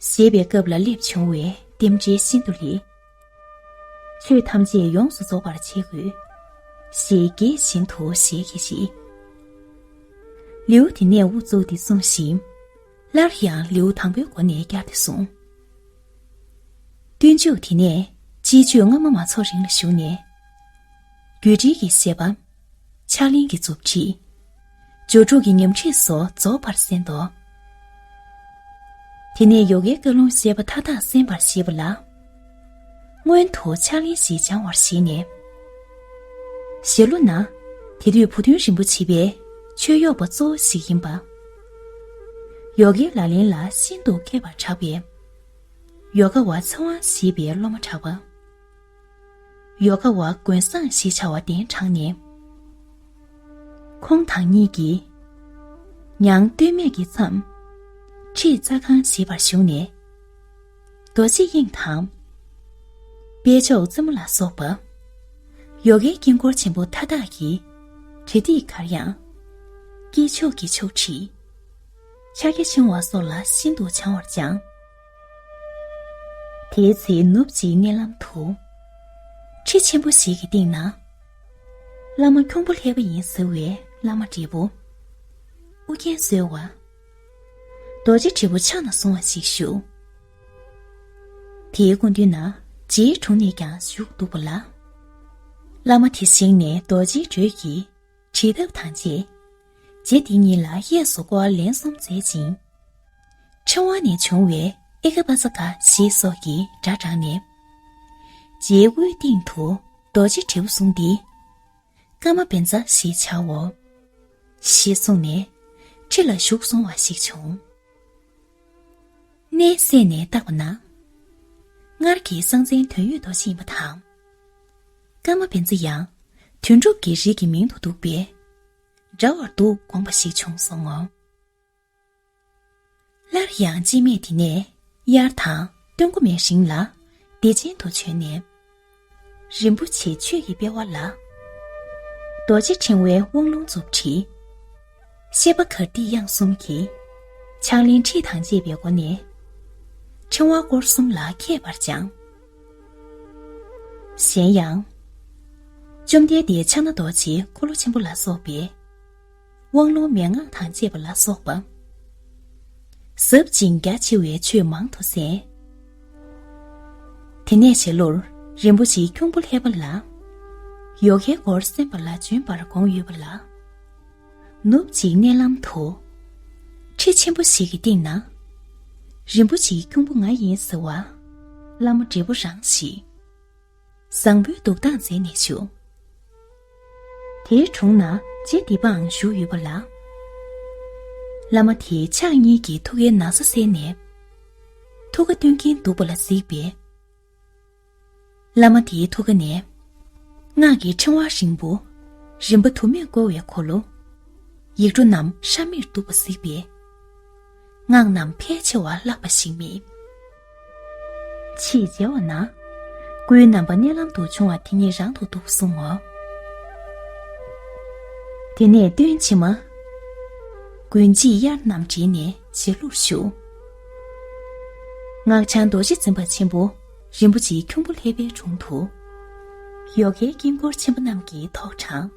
ཞེས་པའི་སྐབས་ལ་སླེབས་བྱུང་བའི་རྟེན་འབྲེལ་ཤིན་ཏུ་ལེགས། ཆོས་ཐམས་ཅད་ཡོངས་སུ་རྫོགས་པར་བྱེད་དགོས། ཞེས་དགྱེས་བཞིན་དུ་ཞལ་གྱིས་བཞེས། ལེའུ་དེ་ནས་དབུ་བཙུགས་ཏེ་གསུངས་ཤིང་། སླར་ཡང་ལེའུ་དང་པོའི་སྒོ་ནས་བསྐྱར་ཏེ་གསུངས། སྟོན་མཇུག་དེ་ནས་སྤྱིའི་ཆོས་སྔ་མ་མ་ཚོགས་རིང་ལ་བཞུགས་ནས། རྒྱུད་འགྲེལ་གྱི་བཤད་པ། ཕྱག་ལེན་གྱི་མཛུབ་ཁྲིད། སྦྱོར་དྲུག་གི་ཉམས་ཁྲིད་སོགས་རྫོགས་པར་གསན་ཏོ། དེ་ནས་ཡོ་གའི་བཀའ་ལུང་བཤད་པ་མཐའ་དག་གསན་པར་བྱེད་པ་ལ། སྔོན་དུ་ཕྱག་ལེན་ཞིག་སྦྱང་བར་བྱས་ནས། ཞལ་ལུ་ན། དེ་དུས་བུ་སྟོན་རིན་པོ་ཆེ་པའི་ཆོས་གཡོག་པ་གཙོ་བོ་ཞིག་ཡིན་པ། ཡོ་གའི་ལག་ལེན་ལ་ཤིན་ཏུ་མཁས་པར་གྲགས་པའི། ཡོ་ག་བ་ཚེ་དབང་ཞེས་པའི་སློབ་མ་གྲགས་པ། ཡོ་ག་བ་མགོན་བཟང་ཞེས་བྱ་བ་གདན་དྲངས་ནས། ཁོང་དང་གཉིས་ཀྱིས། མྱང་སྟོད་སྨད་ཀྱི་མཚམས། ཁྲིད་རྩ་ཁང་ཞེས་པར་ཞུགས་ནས། རྡོ་རྗེ་དབྱིངས་དང་། དཔལ་མཆོག་རྩེ་མོ་ལ་སོགས་པ། ཡོ་གའི་དཀྱིལ་འཁོར་ཆེན་པོ་མཐའ་དག་གི། བྲིས་ཏིག་གར་ཡང་། དཀྱིལ་ཆོག་གི་ཆོག་བྲིས། ཕྱག་རྒྱ་ཆེན་བ་སོགས་ལ་ཤིན་ཏུ་བྱང་བར་སྦྱངས། དེའི་ཚེ་ནུབ་ཅིག་མནལ་ལམ་དུ། ཁྲི་ཆེན་པོ་ཞིག་གི་སྟེང་ན། བླ་མ་ཁྱུང་པོ་ལྷས་པ་ཡིན་ཟེར་བའི་བླ་མ་བགྲེས་པོ། ཨུ་རྒྱན་གསོལ་བ། རྡོ་རྗེ་དྲིལ་བུ་ཕྱག་ན་བཟུང་བ་ཞིག་བཞུགས། དེའི་སྐུ་མདུན་ན་རྗེའི་དྲུང་ནས་ཀྱང་བཞུགས་འདུག་པ་ལ། བླ་མ་དེ་བཞེངས་ནས་རྡོ་རྗེའི་འགྲོས་ཀྱིས་བྲིས་ཐབས་དང་བཅས། རྗེ་དེ་ཉིད་ལ་གཡས་སུ་བསྐོར་ལན་གསུམ་མཛད་ཅིང་། ཕྲེང་བ་ནས་བྱུང་བའི་ཨེ་ཀ་པ་ཙ་ཀ་ཞེས་སོགས་ཀྱི་སྒྲ་བསྒྲགས་ནས། རྗེའི་དབུའི་སྟེང་དུ་རྡོ་རྗེ་དྲིལ་བུ་བཟུང་སྟེ། ཀ་མ་བཛྲ་ཞེས་བྱའོ། ཞེས་གསུངས་ནས་ཁྲི་ལ་བཞུགས་སོང་བ་ཞིག་བྱུང་། གནས་བསལ་ནས་བརྟག་པ་ན། སྔར་གྱི་གསང་མཚན་དོན་ཡོད་རྡོ་རྗེ་ཡིན་པ་དང་། ཀ་མ་བཛྲ་ཡང་དོན་གྲུབ་ཀྱི་རིགས་ཀྱི་མིང་དུ་འདུག་པས། འདྲ་བར་འདུག་དགོངས་པ་ཞིག་བྱུང་སོང་ངོ་། སླར་ཡང་སྤྱི་སྨད་དེ་ནས་དབྱར་དང་སྟོན་འགོ་མའི་རིང་ལ་བདེ་ཆེན་དུ་བྱོན་ནས། རིན་པོ་ཆེ་ཆོས་ཀྱི་སྤེལ་བ་ལ། རྡོ་རྗེ་ཕྲེང་བའི་དབང་ལུང་མཛུབ་ཁྲིད། བཤད་པ་གར་སྟེགས་དབྱངས་གསུམ་གྱི་ཕྱག་ལེན་ཁྲིད་དང་བཅས་པའི་སྒོ་ནས། ཕྲེང་བ་སྐོར་གསུམ་ལ་མཁས་པར་སྦྱངས། གཞན་ཡང་། བཅོམ་ལྡན་འདས་ཕྱག་ན་རྡོ་རྗེའི་འཁོར་ལོ་ཆེན་པོ་ལ་སོགས་པའི་དབང་ལུང་མན་ངག་དང་བཅས་པ་ལ་སོགས་པ། ཟབ་ཅིང་རྒྱ་ཆེ་བའི་ཆོས་མང་དུ་གསན། དེ་ནས་ཞལ་ལུར་རིན་པོ་ཆེའི་ཁྱུང་པོ་ལྷས་པ་ལ། ཡོ་གའི་སྐོར་གསན་པ་ལ་བྱོན་པར་དགོངས་ཡོད་པ་ལ། ནུབ་ཅིག་མནལ་ལམ་དུ། ཁྲི་ཆེན་པོ་ཞིག་གི་སྟེང་ན། རིན་པོ་ཆེའི་ཁྱུང་པོ་ང་ཡིན་ཟེར་བ། བླ་མ་བགྲེས་པོ་རང་ཞིག་བཟང་པོའི་འདུག་སྟངས་མཛད་ནས་བཞུགས། དེའི་དྲུང་ན་རྗེ་འདི་པའང་བཞུགས་ཡོད་པ་ལ། བླ་མ་དེས་ཕྱག་གཉིས་ཀྱིས་ཐུགས་ཀའི་ན་བཟའ་བསལ་ནས། ཐུགས་ཀ་སྟོན་གྱིན་འདུག་པ་ལ་གཟིགས་པས། བླ་མ་དེའི་ཐུགས་ཀ་ནས། སྔགས་ཀྱི་ཕྲེང་བ་རིང་པོ། རིམ་པ་དུ་མས་བསྐོར་བའི་འཁོར་ལོ། ཡིག་འབྲུ་རྣམས་ཧྲ་མེར་གཏུབས་པ་གཟིགས་པས། སྔགས་རྣམས་ཕལ་ཆེ་བ་བཀླགས་པ་ཞིག་མེད། ཕྱིས་མཇལ་བ་ན། སྐུའི་རྣམ་པ་མནལ་ལམ་དུ་བྱུང་བ་དེ་ཉིད་རང་དུ་འདུག་གསུང་ངོ་། དེ་ནས་སྟོན་ཕྱི་མ། དགུན་དཔྱིད་དབྱར་རྣམས་བྲིས་ནས་ཞལ་ལྷུར་བཞུགས། སྔགས་འཆང་རྡོ་རྗེ་འཛིན་པ་ཆེན་པོ་རིན་པོ་ཆེ་ཁྱུང་པོ་ལྷས་པའི་དྲུང་དུ། ཡོ་གའི་དཀྱིལ་འཁོར་ཆེན་པོ་རྣམས་ཀྱིས་ཐོག་དྲངས།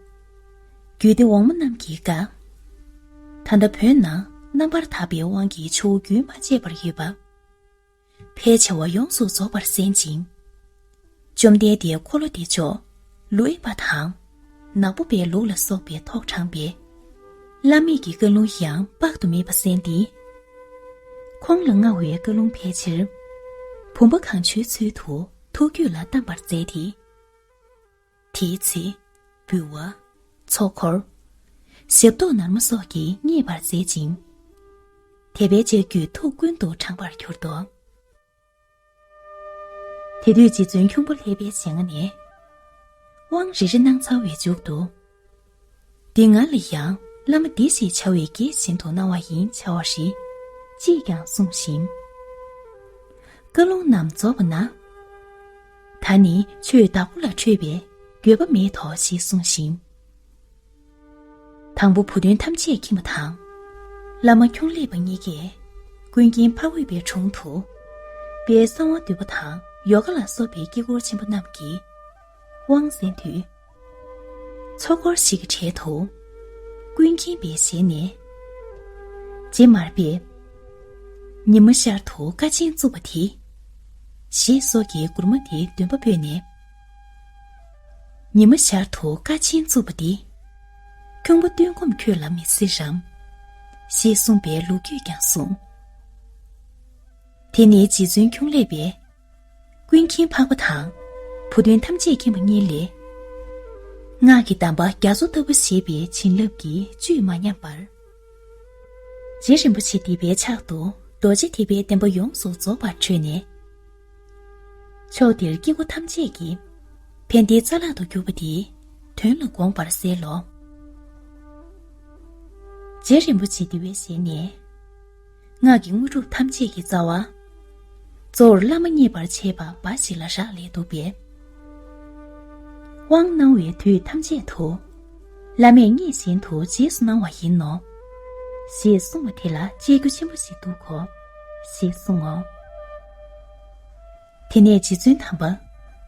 རྒྱུད་སྡེ་འོག་མ་རྣམས་ཀྱིས་བཀའ། ད་ལྟ་བོད་ན་རྣམ་པར་དག་པའི་དབང་གིས་ཇོ་བོ་རྒྱུན་མ་ཆད་པར་ཡོད་པ། ཕལ་ཆེ་བ་ཡོངས་སུ་རྫོགས་པར་གསན་ཅིང་། བཅོམ་ལྡན་འདས་འཁོར་ལོ་བདེ་མཆོག་ལུས་པ་དང་། ནག་པོ་པའི་ལུགས་ལ་སོགས་པའི་ཐོག་དྲངས་པའི་བླ་མེད་ཀྱི་བཀའ་ལུང་ཡང་དཔག་ཏུ་མེད་པ་གསན་ཏེ། ཁོང་ལ་མངའ་བའི་བཀའ་ལུང་ཕལ་ཆེར་བུམ་པ་གང་བྱོའི་ཚུལ་དུ་ཐུགས་རྒྱུད་ལ་གཏམས་པར་མཛད་དེ། དེའི་ཚེ། འབུལ་བ། ཚོགས་འཁོར། ཞབས་ཏོག་ནར་མ་སོགས་ཀྱིས་མཉེས་པར་མཛད་ཅིང་། དད་པས་ལྕགས་ཀྱུས་ཐུགས་ཀུན་ཏུ་དྲངས་པར་གྱུར་ཏོ། དེ་དུས་རྗེ་བཙུན་ཁྱུང་པོ་ལྷས་པའི་ཞལ་སྔ་ནས། དབང་རེ་རེ་གནང་ཚར་བའི་མཇུག་ཏུ། འདི་ང་ལ་ཡང་བླ་མ་འདི་ཞེས་བྱ་བའི་གེགས་བཞིན་དུ་གནང་བ་ཡིན་བྱ་བ་ཞིག་ཅིས་ཀྱང་གསུངས་ཤིང་། བཀའ་ལུང་རྣམས་རྫོགས་པ་ན། ད་ནི་ཆོས་བདག་པོ་ལ་འཕྲོད་པའི་འགྱོད་པ་མེད་དོ་ཞེས་གསུངས་ཤིང་། དང་པོ་བུ་སྟོན་ཐམས་ཅད་མཁྱེན་པ་དང་། བླ་མ་ཁྱུང་ལྷས་པ་གཉིས་ཀས་ཀུན་མཁྱེན་འཕགས་འོད་པའི་དྲུང་དུ། དཔལ་གསང་བ་འདུས་པ་དང་ཡོ་ག་ལ་སོགས་པའི་དཀྱིལ་འཁོར་ཆེན་པོ་རྣམས་ཀྱི་དབང་གསན་དུས། ཚོགས་འཁོར་ཞིག་གི་གྲལ་དུ། ཀུན་མཁྱེན་པའི་ཞལ་ནས། རྗེ་མར་པས། ཉི་མ་ཤར་དུ་དཀའ་ཆེན་བཙུགས་པ་དེ། ཞེས་སོགས་ཀྱིས་མགུར་མ་དེའི་འདོན་པ་སྤོས་ནས། ཉི་མ་ཤར་དུ་དཀའ་ཆེན་བཙུགས་པ་འདི། ཁྱུང་པོ་སྟོན་ཁོམ་ཁྱོད་ལ་མི་སྲིད་རམ། ཞེས་གསུངས་པའི་ལོ་རྒྱུས་ཀྱང་གསུངས། དེ་ནས་རྗེ་བཙུན་ཁྱུང་ལྷས་པས། ཀུན་མཁྱེན་འཕགས་པ་དང་། བུ་སྟོན་ཐམས་ཅད་མཁྱེན་པ་གཉིས་ལས། སྔགས་ཀྱི་གདམས་པ་རྒྱ་མཚོ་ལྟ་བུ་ཞེས་པའི་བྱིན་རླབས་ཀྱི་བཅུད་མ་ཉམས་པར། རྗེ་རིན་པོ་ཆེ་འདི་པའི་ཕྱག་ཏུ་རྡོ་རྗེ་ཐེག་པའི་བདེན་པ་ཡོངས་སུ་རྫོགས་པར་གྲོལ་ནས། ཕྱོགས་འདིར་སྐྱེ་བོ་ཐམས་ཅད་ཀྱི་ཕན་བདེའི་རྩ་ལག་ཏུ་གྱུར་པ་དེའི་དོན་ལ་དགོངས་པར་གསལ་ལོ། རྗེ་རིན་པོ་ཆེ་འདི་པའི་ཞལ་ནས། སྔགས་ཀྱི་དངོས་གྲུབ་ཐམས་ཅད་ཀྱི་རྩ་བ། གཙོ་བོར་བླ་མ་མཉེས་པར་བྱེད་པ་འབའ་ཞིག་ལ་རག་ལས་འདུག་པས། དབང་གནང་བའི་དུས་ཐམས་ཅད་དུ། བླ་མས་མཉེས་བཞིན་དུ་རྗེས་སུ་གནང་བ་ཡིན་ནོ། ཞེས་གསུངས་པ་དེ་ལ་གཅེས་རྒྱུ་ཆེན་པོ་ཞིག་འདུག་གོ། ཞེས་གསུངས་ངོ་། དེ་ནས་རྗེ་བཙུན་དམ་པ།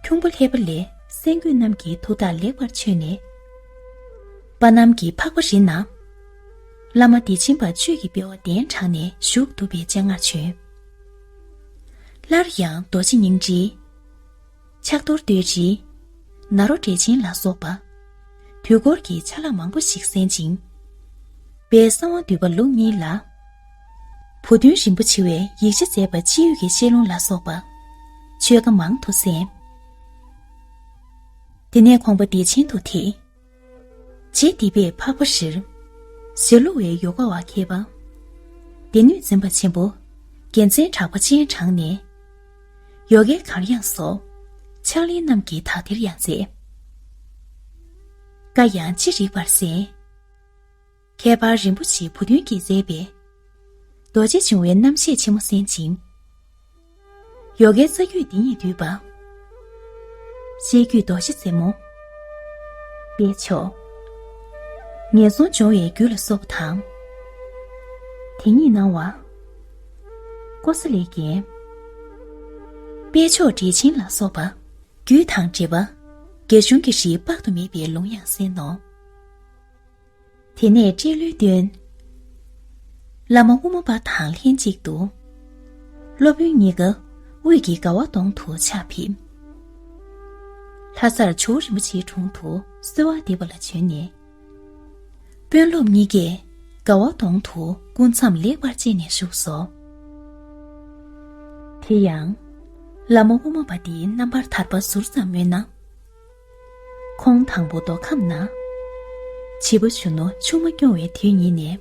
ཁྱུང་པོ་ལྷས་པ་ལས་སེམས་རྒྱུད་རྣམས་ཀྱི་མཐུ་རྟགས་ལེགས་པར་ཆོད་ནས། པ་ནམ་གྱི་འཕགས་པ་རི་ན། བླ་མ་བདེ་ཆེན་པ་ཆོས་ཀྱི་དཔལ་བ་གདན་དྲངས་ནས་བཞུགས་འདུག་པའི་སྤྱན་སྔར་བྱོན། སླར་ཡང་རྡོ་རྗེ་སྙིང་རྗེ། ཕྱག་རྡོར་བསྟོད་རི། ནཱ་རོ་འགྲེལ་ཆེན་ལ་སོགས་པ། དུས་འཁོར་གྱི་ཆ་ལག་མང་པོ་ཞིག་གསན་ཅིང་། དཔལ་གསང་བ་འདུས་པ་ལུགས་གཉིས་ལ། བུ་སྟོན་རིན་པོ་ཆེ་བས་ཡིག་ཆ་མཛད་པ་སྤྱི་ཡོངས་ཀྱི་བཤད་ལུང་ལ་སོགས་པ། ཆོས་བཀའ་མང་དུ་གསན། དེ་ནས་ཁོང་པ་བདེ་ཆེན་དུ་དེད། རྗེ་འདི་པས་འཕགས་པ་རིར། ཞྭ་ལུ་བའི་ཡོ་ག་བ་མཁས་པ། སྡེ་སྣོད་འཛིན་པ་ཆེན་པོ། རྒྱལ་མཚན་གྲགས་པ་སྤྱན་དྲངས་ནས། ཡོ་གའི་གར་དབྱངས་སོགས། ཕྱག་ལེན་རྣམས་ཀྱི་དག་ཐེར་ཡང་མཛད། བཀའ་ཡང་ཅི་རིགས་པར་གསན། ཁྱད་པར་རིན་པོ་ཆེ་བུ་སྟོན་གྱིས་མཛད་པའི། རྡོ་རྗེ་འབྱུང་བའི་རྣམ་བཤད་ཆེན་མོ་གསན་ཅིང་། ཡོ་གའི་རྩ་རྒྱུད་འདི་ཉིད་བསྡུས་པ། བཤད་རྒྱུད་རྡོ་རྗེ་རྩེ་མོ། དཔེ་ཆོག་ངན་སོང་སྦྱོང་བའི་རྒྱུད་ལ་སོགས་པ་དང་། དེ་ཉིད་སྣང་བ། ཀོ་ས་ལའི་རྒྱན། དཔེ་ཆོག་འགྲེལ་ཆེན་ལ་སོགས་པ། རྒྱུད་དང་འགྲེལ་པ། རྒྱ་གཞུང་གི་རིགས་དཔག་ཏུ་མེད་པའི་ལུང་ཡང་གསན་ནོ། དེ་ནས་སྤྲེལ་ལོའི་སྟོན། བླ་མ་དབུ་མ་པ་དང་ལྷན་ཅིག་ཏུ། སློབ་དཔོན་གཉིས་ཀ་དབུས་ཀྱི་དགའ་བ་དོང་དུ་ཕྱག་ཕེབས། ལྷ་སར་ཇོ་བོ་རིན་པོ་ཆེའི་དྲུང་དུ་གསོལ་བ་འདེབས་པ་ལ་བྱོན་ནས། དཔོན་སློབ་གཉིས་ཀས་དགའ་བ་དོང་དུ་སྐུ་མཚམས་ལེགས་པར་བཅད་ནས་བཞུགས་སོ། དེ་ཡང་། བླ་མ་དབུ་མ་པ་འདིའི་རྣམ་པར་ཐར་པ་ཟུར་ཙམ་སྨོས་ན། ཁོང་དང་པོ་མདོ་ཁམས་ན། བྱིས་པ་གཞོན་ནུ་ཆུང་མ་སྐྱོང་བའི་དུས་ཉིད་ནས།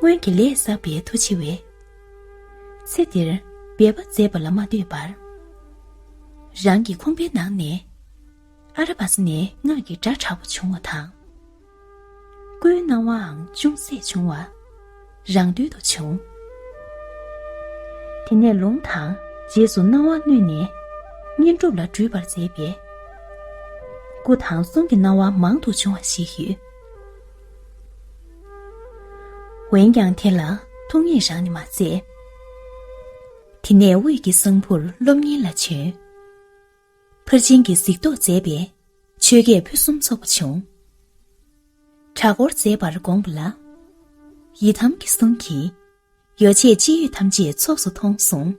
སྔོན་གྱི་ལས་བསགས་པའི་མཐུ་ཆེ་བས། ཚེ་འདིར་འབད་པ་མཛད་པ་ལ་མ་ལྟོས་པར། རང་གི་ཁང་པའི་ནང་ནས། ཨ་ར་བ་ས་ནས་སྔགས་ཀྱི་སྒྲ་དྲག་པོ་བྱུང་བ་དང་། སྐུའི་སྣང་བའང་ཅུང་ཟད་བྱུང་བ། རང་འདོད་དུ་བྱུང་། དེ་ནས་ལུང་དང་རྗེས་སུ་སྣང་བ་མནོས་ནས་བསྙེན་སྒྲུབ་ལ་འགྲུས་པར་མཛད་པས། སྐུ་དང་གསུང་གི་སྣང་བ་མང་དུ་བྱུང་བ་ཞིག་ཡོད། འོན་ཀྱང་དེ་ལ་ཐུགས་མཉེས་རང་ནས་མ་མཛད། དེ་ནས་དབུས་ཀྱི་གསང་ཕུར་སློབ་གཉེར་ལ་བྱོན། ཕར་ཕྱིན་གྱི་གཟིགས་རྟོག་མཛད་པས་ཆོས་སྐད་ཕུན་སུམ་ཚོགས་པ་བྱུང་། གྲྭ་སྐོར་མཛད་པར་དགོངས་པ་ལ། ཡི་དམ་གྱི་གསུང་གིས་ཡོ་བྱད་ཅི་ཡོད་ཐམས་ཅད་ཚོགས་སུ་མཐོང་གསུངས།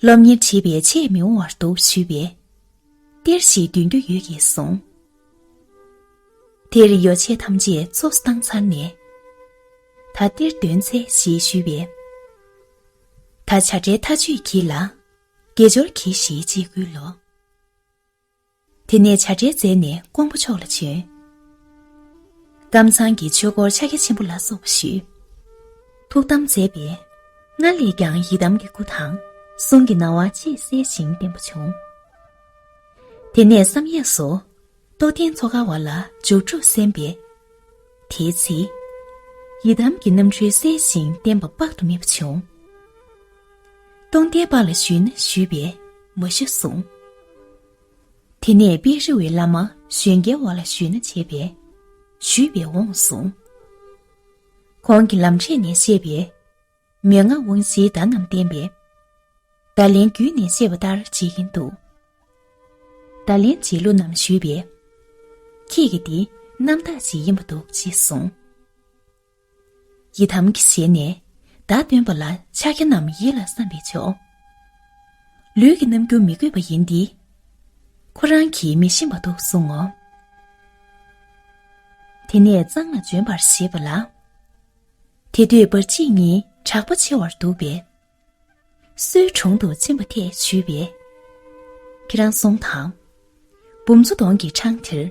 སློབ་གཉེར་བྱེད་པའི་ཆེས་མི་འོང་བར་འདུག་ཞུས་པས། གཏེར་ཞིག་འདོན་རྒྱུ་ཡོད་ཀྱིས་གསུངས། དེར་ཡོ་བྱད་ཐམས་ཅད་ཚོགས་སུ་བཏང་ཚར་ནས། ད་གཏེར་འདོན་འཚལ་ཞེས་ཞུས་པས། ད་བྱ་བྲལ་མཐའ་གཅོད་གྱིས་ལ། དགེ་སྦྱོར་གྱིས་ཞེས་ཅིག་བསྐུལ་ལོ། དེ་ནས་བྱ་བྲལ་མཛད་ནས་ཀོང་པོ་ཕྱོགས་ལ་བྱོན། ཀམ་ཚང་གི་ཆོས་སྐོར་ཕྱག་རྒྱ་ཆེན་པོ་ལ་སོགས་པ་ཞུས། ཐུགས་དམ་མཛད་པས། སྔར་ལས་ཀྱང་ཡི་དམ་གྱི་སྐུ་དང་གསུང་གི་སྣང་བ་ཅིས་གསལ་ཞིང་བརྟན་པོ་བྱུང་། དེ་ནས་བསམ་ཡས་སུ་རྟོགས་ལྡན་ཚོགས་ཀ་བ་ལ་རྒྱུ་དྲུག་གསན་པས། དེའི་ཚེ། ཡི་དམ་གྱི་རྣམ་འཕྲུལ་གསལ་ཞིང་བརྟན་པ་དཔག་ཏུ་མེད་པ་བྱུང་། སྟོང་སྡེ་པ་ལ་ཞུས་ན་ཞུས་པས་མ་ཞུ་གསུངས། དེ་ནས་པེ་རི་བའི་བླ་མ་གཞོན་སྐྱེས་བ་ལ་ཞུས་ན་བྱས་པས། ཞུས་པས་འོང་གསུངས། ཁོང་གིས་ལམ་འབྲས་ནས་བཤད་པས། མན་ངག་དབང་བཞིའི་བརྡ་རྣམས་བསྟན་པས། བརྡ་ལན་བརྒྱུད་ནས་བཤད་པ་ལྟར་བྱེད་ཀྱིན་འདུག་བརྡ་ལན་བྱེད་ལུགས་རྣམས་ཞུས་པས། ཁྱེད་ཀྱི་འདི་རྣམ་དག་ཅིག་ཡིན་པ་འདུག་ཅེས་གསུངས། ཡི་དམ་གྱི་ཞལ་ནས་བརྡ་སྟོན་པ་ལ་ཕྱག་རྒྱ་རྣམས་ཡིད་ལ་བསམ་པས་ཆོག་ལུས་ཀྱི་རྣམ་འགྱུར་མི་དགོས་པ་ཡིན་ཏེ། ཁོ་རང་གིས་མི་ཤེས་པ་འདུག་གསུང་ངོ་། དེ་ནས་གཙང་ལ་འབྱོན་པར་བཞེད་པ་ལ། དེ་དུས་བར་ཆད་གཉིས་དྲག་པོ་ཆེ་བར་འདུག་པས། སོའི་དྲུང་དུ་ཕྱིན་པ་ཐད་ཞུས་པས། ཁྱེད་རང་སོང་དང་། འབུམ་ཚོ་གདོང་གི་འཕྲང་དེར་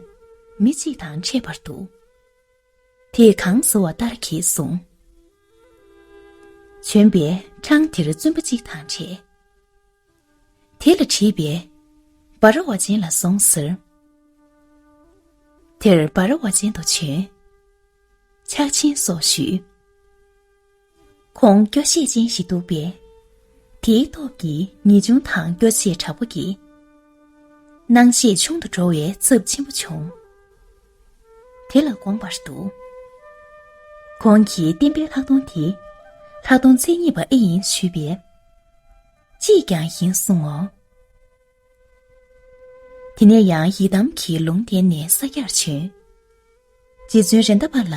མི་གཅིག་དང་འཕྲད་པར་འདུག་དེས་གང་ཟེར་བ་ལྟར་གྱིས་གསུངས། བྱོན་པས་འཕྲང་དེར་བཙུན་པ་གཅིག་དང་འཕྲད། དེ་ལ་དྲིས་པས། འབའ་ར་བ་ཅན་ལ་སོང་ཟེར། དེར་འབའ་ར་བ་ཅན་དུ་བྱོན། ཕྱག་ཆེན་སོགས་ཞུས། ཁོང་སྐྱོ་ཤས་ཅན་ཞིག་འདུག་པས། དེའི་སྟོབས་ཀྱིས་ངེས་འབྱུང་དང་སྐྱོ་ཤས་དྲག་པོ་སྐྱེས། སྣང་ཤས་ཆུང་དུ་འགྲོ་བའི་ཚབས་ཆེན་པོ་བྱུང་། དེ་ལ་དགོངས་པར་འདུག་ཁོང་གིས་བསྟན་པའི་ལྷག་མཐོང་དེ། ལྷག་མཐོང་མཚན་ཉིད་པ་ཨེ་ཡིན་ཞུས་པས། ཅིས་ཀྱང་ཡིན་གསུང་ངོ་། དེ་ནས་ཡང་ཡི་དམ་གྱི་ལུང་བསྟན་ནས་ས་སྐྱར་བྱོན། རྗེ་བཙུན་རེད་མདའ་པ་ལ་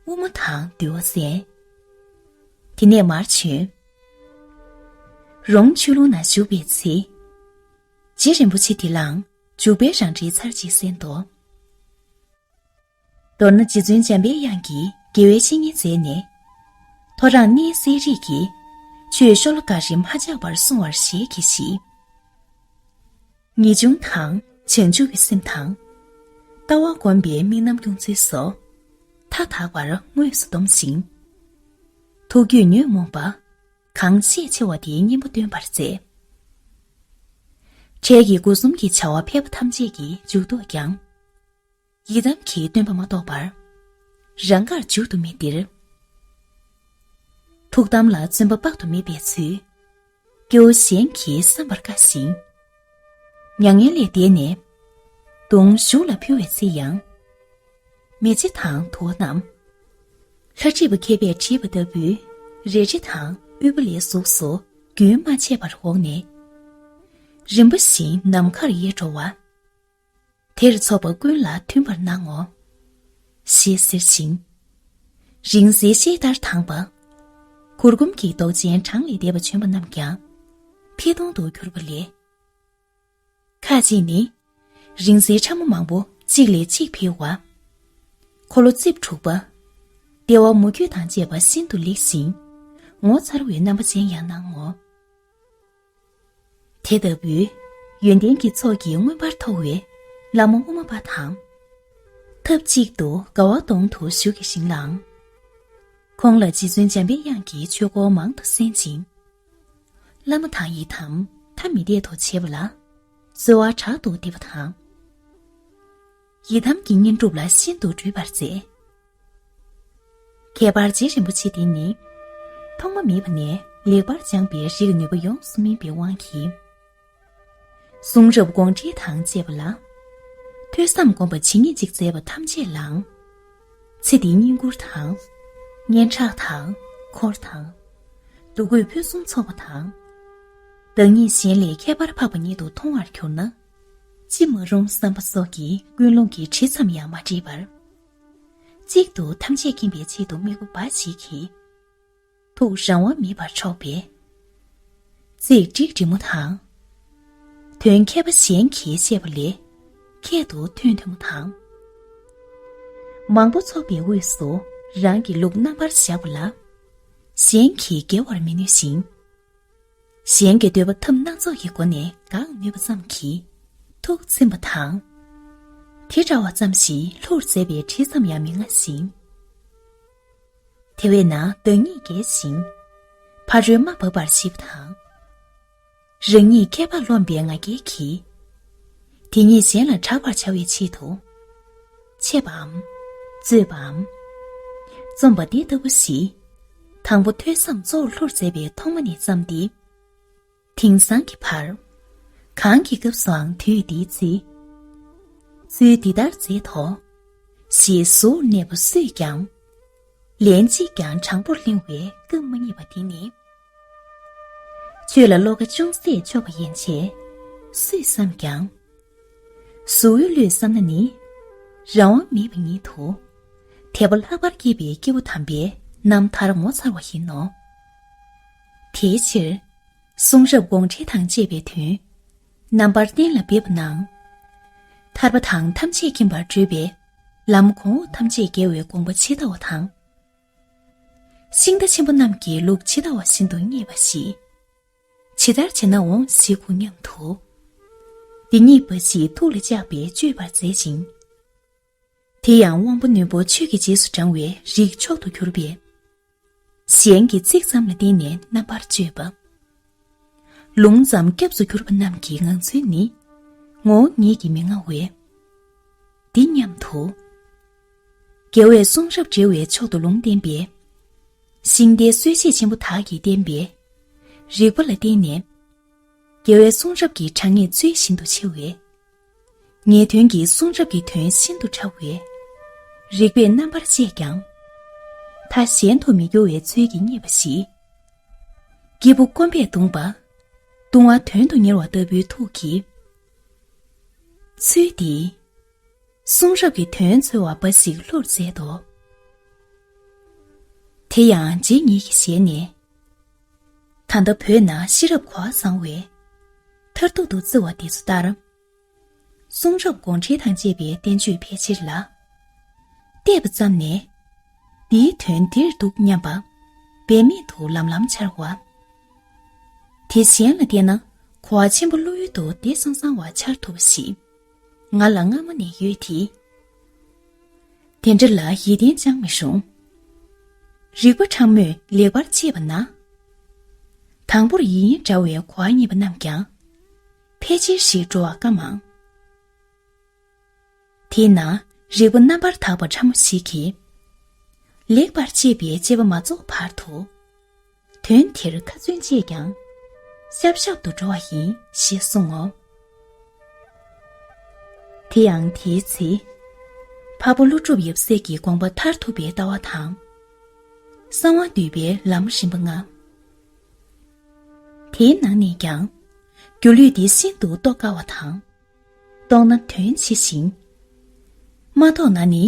དབུ་མ་དང་འདུལ་བ་གསན། དེ་ནས་མར་བྱོན། རོང་ཆོས་ལུང་ན་བཞུགས་པའི་ཚེ། རྗེ་རིན་པོ་ཆེ་དེ་ལའང་འཇུག་པའི་རང་འགྲེལ་ཚར་གཅིག་གསན་ཏོ། མདོར་ན་རྗེ་བཙུན་འཇམ་པའི་དབྱངས་ཀྱིས་དགེ་བའི་བཤེས་གཉེན་མཛད་ནས། ཐོ་རངས་གནས་གསལ་རིས་ཀྱི་ཆོས་ཤོ་ལོ་ཀ་རིམ་ཧ་ཅག་པར་གསུང་བར་ཞལ་གྱིས་བཞེས། ངེས་འབྱུང་དང་བྱང་ཆུབ་ཀྱི་སེམས་དང་། ལྟ་བ་སྒོམ་པའི་དམིགས་རྣམ་སྐྱོང་ཚུལ་སོགས་མཐའ་དག་པར་དངོས་སུ་སྡོམ་ཞིང་། ཐུགས་རྒྱུད་ཉོན་མོངས་པ་གང་ཤས་ཆེ་བ་དེའི་གཉེན་པོ་སྟོན་པར་མཛད། འཕྲལ་གྱི་སྒོ་གསུམ་གྱི་བྱ་བ་ཕལ་པ་ཐམས་ཅད་ཀྱི་མཇུག་ཐོགས་ཀྱང་། ཡི་དམ་གྱི་སྟོན་པ་མ་གཏོགས་པར། རང་དགར་མཇུག་ཏུ་མི་སྟེར། ཐུགས་དམ་ལ་བརྩོན་པ་དཔག་ཏུ་མེད་པའི་ཚུལ། སྐྱེ་བོ་གཞན་གྱིས་བསམ་པར་དཀའ་ཞིང་། མྱ་ངན་ལས་འདས་ནས། གདུང་ཞུགས་ལ་ཕུལ་བའི་ཚེ་ཡང་། མེ་ལྕེ་དང་དུ་བ་རྣམས། ལྷ་བྲིས་པ་མཁས་པས་བྲིས་པ་ལྟ་བུའི་རལ་གྲི་དང་དབུལ་པོ་ལས་གཟུགས་སུ་རྒྱུན་མ་ཆད་པར་འོག་ནས། རིམ་པ་བཞིན་ནམ་མཁར་ཡལ་འགྲོ་བ། དེར་ཚོགས་པ་ཀུན་ལ་མཐུན་པར་སྣང་ངོ་། ཞེས་ཟེར་ཞིང་། རིང་བསྲེལ་ཤེལ་ལྟར་དྭངས་པ། གུར་གུམ་གྱི་མདོག་ཅན་གྲངས་ལས་འདས་པ་བྱོན་པ་རྣམས་ཀྱང་། འཕེལ་གདུང་དུ་གྱུར་པ་ལས། ཁ་ཅིག་ནི། རིང་བསྲེལ་ཕྲ་མོ་མང་པོ་གཅིག་ལས་གཅིག་འཕེལ་བ། འཁོར་ལོ་རྩིབས་དྲུག་པ། ལྟེ་བ་མུ་ཁྱུད་དང་བཅས་པ་ཤིན་ཏུ་ལེགས་ཤིང་། ངོ་མཚར་བའི་རྣམ་པ་ཅན་ཡང་སྣང་ངོ་། དེ་ལྟ་བུའི་ཡོན་ཏན་གྱི་ཚོགས་ཀྱིས་མངོན་པར་མཐོ་བའི་བླ་མ་དབུ་མ་པ་དང་། ཐབས་གཅིག་ཏུ་དགའ་བ་གདོང་དུ་བཞུགས་ཀྱི་ཞིང་ལའང་། ཁོང་ལ་རྗེ་བཙུན་འཇམ་པའི་དབྱངས་ཀྱིས་ཆོས་སྐོར་མང་དུ་གསན་ཅིང་། བླ་མ་དང་ཡི་དམ་ཐ་མི་དད་དུ་བྱེད་པ་ལ་གསོལ་བ་དྲག་ཏུ་འདེབས་པ་དང་། ཡི་དམ་གྱི་བསྙེན་སྒྲུབ་ལ་ཤིན་ཏུ་སྤྲུལ་པར་མཛད། ཁྱད་པར་རྗེ་རིན་པོ་ཆེ་འདི་ནི། ཐོག་མ་མེད་པ་ནས་ལེགས་པར་སྦྱངས་པའི་རིགས་ནུས་པ་ཡོངས་སུ་སྨིན་པའི་དབང་གིས། གསུང་རབ་དགོངས་འགྲེལ་དང་བཅས་པ་ལ། ཐོས་བསམ་སྒོམ་པ་ཇི་སྙེད་ཅིག་མཛད་པ་ཐམས་ཅད་ལའང་། ཚེ་འདིའི་བསྙེན་བཀུར་དང་ སྙན་གྲགས་དང་། འཁོར་དང་། འདུ་འགོད་ཕུན་སུམ་ཚོགས་པ་དང་། བདག་ཉིད་གཞན་ལས་ཁྱད་པར་འཕགས་པ་ཉིད་དུ་མཐོང་བར་གྱུར་ན། ཅི་མ་རུང་བསམ་པ་སོགས་ཀྱིས་ཀུན་སློང་གི་དྲི་ཙམ་ཡང་མ་བྲིས་པར། གཅིག་ཏུ་ཐམས་ཅད་མཁྱེན་པའི་ཆེད་དུ་དམིགས་པ་འབའ་ཞིག་གིས། ཐུགས་རང་དབང་མེད་པར་ཕྱོགས་པས། ཚིག་འགྲིག་འགྲིག་མོ་དང་། དོན་མཁས་པ་གཞན་གྱིས་བཤད་པ་ལས་ཁྱད་དུ་ཐོན་ཐོན་མོ་དང་། མང་པོ་ཚོགས་པའི་དབུས་སུ་རང་གི་ལུགས་རྣམ་པར་བཞག་པ་ལ། གཞན་གྱིས་འགལ་བར་མི་ནུས་ཤིང་། གཞན་གྱི་འདོད་པ་ཐབས་སྣ་ཚོགས་ཀྱི་སྒོ་ནས་འགག་ནུས་པ་ཙམ་གྱིས་ཐུགས་ཚིམ་པ་དང་། དེ་འདྲ་བ་ཙམ་ཞིག་ལྷུར་མཛད་པའི་དྲི་ཙམ་ཡང་མི་མངའ་ཞིང་། དེ་བས་ན་བདག་ཉིད་རྒྱལ་ཞིང་། ཕ་རོལ་མ་བབས་པར་ཤེས་པ་དང་། རང་ཉིད་ཁྱད་པར་རློམ་པའི་ང་རྒྱལ་གྱིས། དེ་ཉིད་གཞན་ལ་གྲགས་པར་བྱ་བའི་ཆེད་དུ། འཆད་པའམ། རྩོད་པའམ། རྩོམ་པ་འདི་ལྟ་བུ་ཞིག་དང་པོ་ཐོས་བསམ་གཙོ་བོར་ལྷུར་མཛད་པའི་ཐོག་མ་ནས་བརྩམས་ཏེ། དེང་སང་གི་བར། གང་གི་སྐབས་སུའང་དུས་འདིའི་ཚེ། ཚུལ་འདི་ལྟར་མཛད་དོ། ཞེས་གཟུར་གནས་པ་སུས་ཀྱང་། ལན་གཅིག་ཀྱང་དྲང་པོར་གླེང་བའི་སྐབས་མ་རྙེད་པ་འདི་ནི། ཆོས་ལ་བློ་ཁ་ཅུང་ཟད་ཕྱོགས་པ་ཡན་ཆད་སུས་བསམས་ཀྱང་། གཟུ་བོའི་བློས་བསམ་ན་ནི། རང་དབང་མེད་པ་ཉིད་དུ། དད་པ་ལྷག་པར་སྐྱེས་པའི་སྐྱེས་བུ་དམ་པའི་རྣམ་ཐར་ངོ་མཚར་བ་ཡིན་ནོ། དེའི་ཕྱིར། གསུང་རབ་དགོངས་འགྲེལ་དང་བཅས་པའི་དོན། རྣམ་པར་གཏན་ལ་འབེབས་པ་ན། ཐར་པ་དང་ཐམས་ཅད་མཁྱེན་པར་བགྲོད་པའི་ལམ་གོང་འོག་ཐམས་ཅད་རྒྱལ་བའི་དགོངས་པ་ཇི་ལྟ་བ་དང་། ཤིང་རྟ་ཆེན་པོ་རྣམས་ཀྱི་ལུགས་ཇི་ལྟ་བ་བཞིན་དུ་བརྙེས་པ་ཞིག་ཇི་ལྟར་བྱས་ན་འོང་ཞིག་གུ་སྙམ་དུ། འདི་ཉིད་འབའ་ཞིག་ཐུགས་ལ་བཅགས་པས་དཔྱོད་པར་མཛད་ཅིང་། དེ་ཡང་དབང་པོ་རྣོན་པོ་ཆོས་ཀྱི་རྗེས་སུ་འབྲང་བའི་རིགས་མཆོག་ཏུ་གྱུར་པས། གཞན་གྱི་ཚིག་ཙམ་ལ་བརྟེན་ནས་རྣམ་པར་དཔྱོད་པ། ལུང་ཙམ་སྐྱབས་སུ་གྱུར་པ་རྣམས་ཀྱི་ངང་ཚུལ་ནི། ངོ་བོ་ཉིད་ཀྱིས་མི་མངའ་བས། འདི་སྙམ་དུ། རྒྱལ་བས་གསུང་རབ་འགྲེལ་བའི་མཆོག་ཏུ་ལུང་བསྟན་པའི། ཤིང་རྟའི་སྲོལ་འབྱེད་ཆེན་པོ་དག་གིས་བསྟན་པའི། རིགས་པ་ལ་བརྟེན་ནས། རྒྱལ་བའི་གསུང་རབ་ཀྱི་དྲང་ངེས་ཚུལ་བཞིན་དུ་ཕྱེ་བས། ངེས་དོན་གྱི་གསུང་རབ་ཀྱི་དོན་ཤིན་ཏུ་ཕྲ་བས། རིགས་པས་རྣམ་པར་དཔྱད་ཀྱང་། མཐའ་གཞན་དུ་མི་འགྱུར་བའི་ཚུལ་གྱིས་བརྙེས་པ་ཞིག་སྐྱེས་བུ་སྐོམ་པས་གདུངས་པ། བཏུང་བ་དོན་དུ་གཉེར་བ་ལྟ་བུའི་ཐུགས་ཀྱིས། ཚུལ་འདིས། གསུང་རབ་ཀྱི་དོན་འཚོལ་བ་འབའ་ཞིག་ལྷུར་མཛད་དོ། དེ་ཡང་རྗེ་ཉིད་ཀྱི་ཞལ་ནས། ད་ལྟ་བོད་ན་ཤེས་རབ་གོ་བ་བཟང་བས། མཐར་ཐུག་ཏུ་བརྩི་བ་འདི་ཚོ་ལྟར། གསུང་རབ་དགོངས་འགྲེལ་དང་བཅས་པའི་བསྟན་བཅོས་ཕལ་ཆེར་ལ། བལྟས་པ་ཙམ་ནས། འདིའི་དོན་འདིར་འདུག་སྙམ་པ། འབད་མེད་དུ་ལམ་ལམ་འཆར་བ། དེ་གཞན་ལ་བལྟས་ན་གོ་བ་ཆེན་པོ་བློ་ཡུལ་དུ་བདེ་སང་སང་བ་འཆར་ཐུབ་པ་ཞིག་ང་ལ་སྔ་མོ་ནས་ཡོད་དེ། དེ་འདྲ་ལ་ཡིད་བརྟན་ཅང་མི་རུང་། རིགས་པ་ཕྲ་མོས་ལེགས་པར་དཔྱད་པ་ན། དང་པོར་ཡིད་ཡིན་འདྲ་བའི་གོ་བ་རྙེད་པ་རྣམས་ཀྱང་། ཕལ་ཆེར་ཞིག་འགྲོ་བ་དཀའ་མང་། དེས་ན་རིགས་པ་རྣམ་པར་དག་པ་ཕྲ་མོ་ཞིག་གིས། ལེགས་པར་དཔྱད་པའི་དཔྱད་པ་མ་རྫོགས་བར་དུ། དོན་དེར་ཁ་ཚོན་བཅད་ཀྱང་། ཤབ་ཤབ་ཏུ་འགྲོ་བ་ཡིན་ཞེས་གསུང་ངོ་། དེ་ཡང་དེའི་ཚེ། འཕགས་པ་ཀླུ་སྒྲུབ་ཡབ་སྲས་ཀྱི་དགོངས་པ་མཐར་ཐུག་པའི་ལྟ་བ་དང་། གསང་བ་འདུས་པའི་ལམ་རིམ་པ་ལྔ། དེའི་ནང་ནས་ཀྱང་། སྒྱུ་ལུས་འདི་ཤིན་ཏུ་རྟོགས་དཀའ་བ་དང་། རྟོགས་ན་དོན་ཆེ་ཞིང་། མ་རྟོགས་ན་ནི།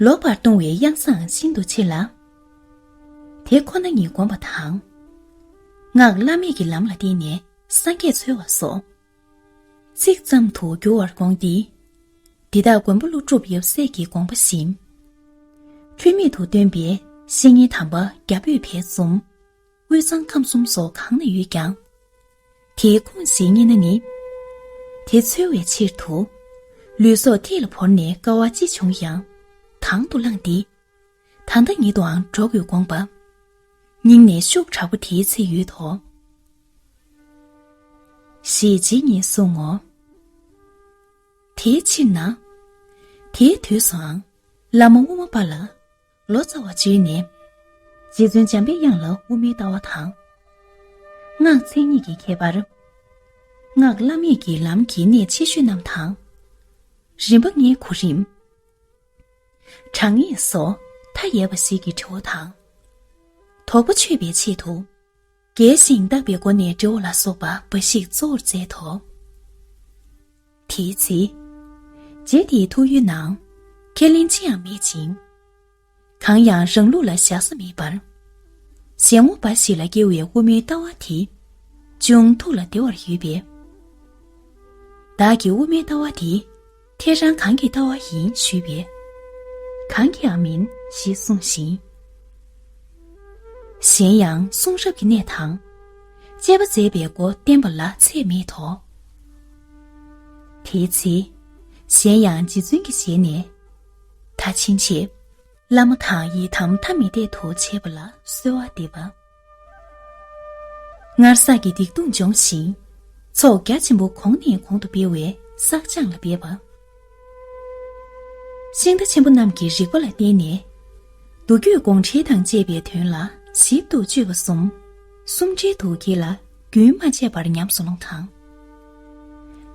ལོག་པར་ལྟུང་བའི་གཡང་སའང་ཤིན་ཏུ་ཆེ་ལ། དེ་ཁོ་ན་ཉིད་བསྒོམ་པ་དང་། སྔགས་བླ་མེད་ཀྱི་ལམ་ལ་བརྟེན་ནས་སངས་རྒྱས་འཚོལ་བ་སོགས། ཚིག་ཙམ་དུ་འགྱུར་བར་དགོངས་ཏེ། འདི་དག་མགོན་པོ་ཀླུ་སྒྲུབ་ཡབ་སྲས་ཀྱི་དགོངས་པ་བཞིན། ལྷུན་མེད་དུ་སྟོན་པའི་བཤེས་གཉེན་དམ་པ་རྒྱ་བོད་བར་གསུམ། དབུས་གཙང་ཁམས་གསུམ་སོགས་གང་ན་ཡོད་ཀྱང་། དེའི་ཁུངས་ཤིག་རྙེད་ན་ནི། དེ་འཚོལ་བའི་ཕྱིར་དུ། ལུས་སྲོག་ཐད་ལ་བོར་ནས་དཀའ་བ་ཅི་བྱུང་ཡང་། དང་དུ་བླངས་ཏེ། ད་ལྟ་ཉིད་དུའང་འགྲོ་དགོས་དགོངས་པ། སྙིང་ནས་ཤུགས་དྲག་པོ་དེའི་ཚེ་ཡོད་དོ། ཞེས་རྗེ་ཉིད་གསུང་ངོ་། དེའི་ཕྱིར་ན། དེའི་དུས་སུའང་། བླ་མ་དབུ་མ་པ་ལ། ལོ་ཙཱ་བ་བརྗོད་ནས། རྗེ་བཙུན་འཇམ་པའི་དབྱངས་ལ་དབུ་མའི་ལྟ་བ་དང་། སྔགས་མཚན་ཉིད་ཀྱི་ཁྱད་པར། སྔགས་བླ་མེད་ཀྱི་ལམ་གྱི་གནད་ཆེ་ཤོས་རྣམས་དང་། རིམ་པ་ལྔའི་གོ་རིམ། དྲང་ངེས་སོགས་ མཐའ་ཡས་པ་ཞིག་གི་དྲི་བ་དང་། དོགས་པ་ཆོད་པའི་ཆེད་དུ། རྒྱས་ཤིང་བརྟག་པའི་སྒོ་ནས་འབྲི་བ་ལ་སོགས་པ་འབའ་ཞིག་གཙོ་བོར་མཛད་དོ། དེའི་ཚེ། རྗེ་དེའི་ཐུགས་ཡུལ་ན། ཁས་ལེན་ཅི་ཡང་མེད་ཅིང་། གང་ཡང་རང་ལུགས་ལ་བཞག་ས་མེད་པར། གཞན་ངོ་འབའ་ཞིག་ལ་སྐྱེ་བའི་དབུ་མའི་ལྟ་བ་དེ། ཅུང་ཐུགས་ལ་བདེ་བར་ཡོད་པས། བདག་གི་དབུ་མའི་ལྟ་བ་དེ། ཐད་རང་གང་གི་ལྟ་བ་ཡིན་ཞུས་པས། གང་གི་ཡང་མིན་ཞེས་གསུངས་ཤིང་། གཞན་ཡང་གསུང་རབ་ཀྱི་གནས་དང་། དཔྱད་པ་མཛད་པའི་སྒོ་བསྟན་པ་ལ་ཚད་མེད་དོ། དེའི་ཚེ། གཞན་ཡང་རྗེ་བཙུན་གྱི་ཞལ་ནས། ད་ཕྱིན་ཆད། བླ་མ་དང་ཡི་དམ་ཐ་མི་དད་དུ་བྱེད་པ་ལ་གསོལ་བ་འདེབས་པ། སྔར་བསགས་ཀྱི་སྡིག་ལྟུང་སྦྱོང་ཞིང་། ཚོགས་རྒྱ་ཆེན་པོ་གོང་ནས་གོང་དུ་སྤེལ་བའི་བསགས་སྦྱང་ལ་འབད་པ། ཤིང་རྟ་ཆེན་པོ་རྣམས་ཀྱི་རིགས་པ་ལ་བརྟེན་ནས། མདོ་རྒྱུད་དགོངས་འགྲེལ་དང་བཅས་པའི་དོན་ལ་ཞིབ་ཏུ་དཔྱོད་པ་གསུམ། སུམ་འབྲེལ་དུ་གྱེས་ལ་རྒྱུན་མ་ཆད་པར་ཉམས་སུ་བླང་དང་།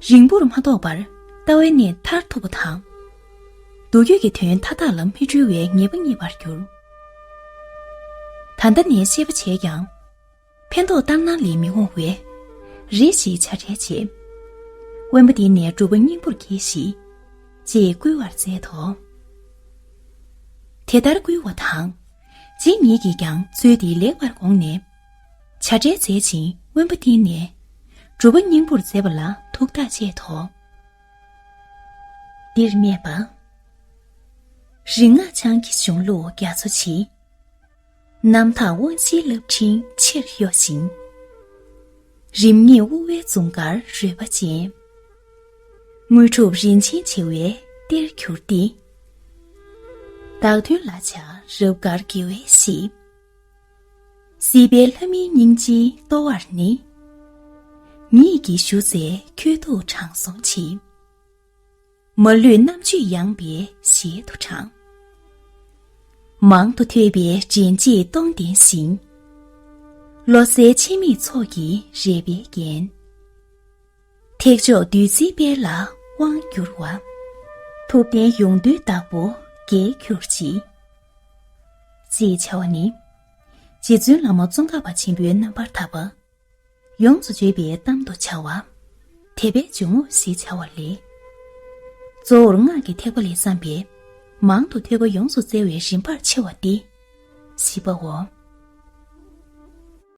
རིང་པོར་མ་ཐོགས་པར་ལྟ་བའི་གནད་མཐར་ཐུག་པ་དང་། མདོ་རྒྱུད་ཀྱི་དོན་མཐའ་དག་ལ་མི་འཁྲུལ་བའི་ངེས་པ་རྙེད་པར་འགྱུར། ད་ལྟ་ནས་ཤེས་པ་བྱས་ཀྱང་། ཕན་ཐོགས་ལྟར་སྣང་ལས་མི་འོང་བས། རེ་ཞིག་བྱ་བྲལ་བྱེད། དབེན་པ་འདི་ནས་སྒྲུབ་པ་སྙིང་པོར་གྱིས་ཤིག་ཅེས་བསྐུལ་བར་མཛད་དོ། དེ་ལྟར་བསྐུལ་བ་དང་། རྗེ་ཉིད་ཀྱིས་ཀྱང་ཚུལ་འདི་ལེགས་པར་དགོངས་ནས། བྱ་བྲལ་མཛད་ཅིང་དབེན་པ་འདི་ནས། སྒྲུབ་པ་སྙིང་པོར་མཛད་པ་ལ་ཐུགས་ཐག་བཅད་དོ། འདིར་སྨྲས་པ། རིག་སྔགས་འཆང་གི་གཞུང་ལུགས་རྒྱ་མཚོ་ཆེ། རྣམ་དག་དབང་བཞིའི་རླབས་ཕྲེང་ཆེར་གཡོ་ཞིང་། རིམ་གཉིས་དབུ་བའི་འཛུམ་དཀར་རོལ་པ་ཅན། དངོས་གྲུབ་རིན་ཆེན་བྱེ་བའི་གཏེར་གྱུར་ཏེ། བདག་མདུན་ལ་ཕྱག་རབ་དཀར་དགེ་བའི་བཤེས། སྲིད་པའི་ལྷ་མིའི་སྙིང་རྗེའི་ལྟོ་བར་ནི། ཉིད་ཀྱིས་ཞུ་མཛད་ཁྱོད་ཐུགས་དྲང་སྲོང་ཆེ། མ་ལུས་རྣམ་དཔྱོད་ཡངས་པའི་ཞལ་དུ་དྲངས། མང་དུ་ཐོས་པའི་དྲན་རྗེས་གཏོང་ལྡན་ཞིང་། བློ་གསལ་འཆི་མེད་ཚོགས་ཀྱི་རལ་པའི་རྒྱན། ཐེག་མཆོག་བདུད་རྩིའི་དཔལ་ལ་དབང་བསྒྱུར་བ། ཐུབ་བསྟན་ཡོངས་འདུའི་བདག་པོ་རྒྱལ་གྱུར་ཅིག་ཅེས་བྱ་བ་ནི། རྗེ་བཙུན་བླ་མ་ཙོང་ཁ་པ་ཆེན་པོའི་རྣམ་པར་ཐར་པ། ཡོངས་སུ་བརྗོད་པའི་གཏམ་དུ་བྱ་བ། དད་པས་འཇོམས་ངོ་ཞེས་བྱ་བ་ལས། གཙོ་བོར་སྔགས་ཀྱི་ཐེག་པ་ལས་བརྩམས་པའི། མང་དུ་ཐོས་པ་ཡོངས་སུ་བཙལ་བའི་རིམ་པར་ཕྱེ་བ་སྟེ། བཞི་པའོ།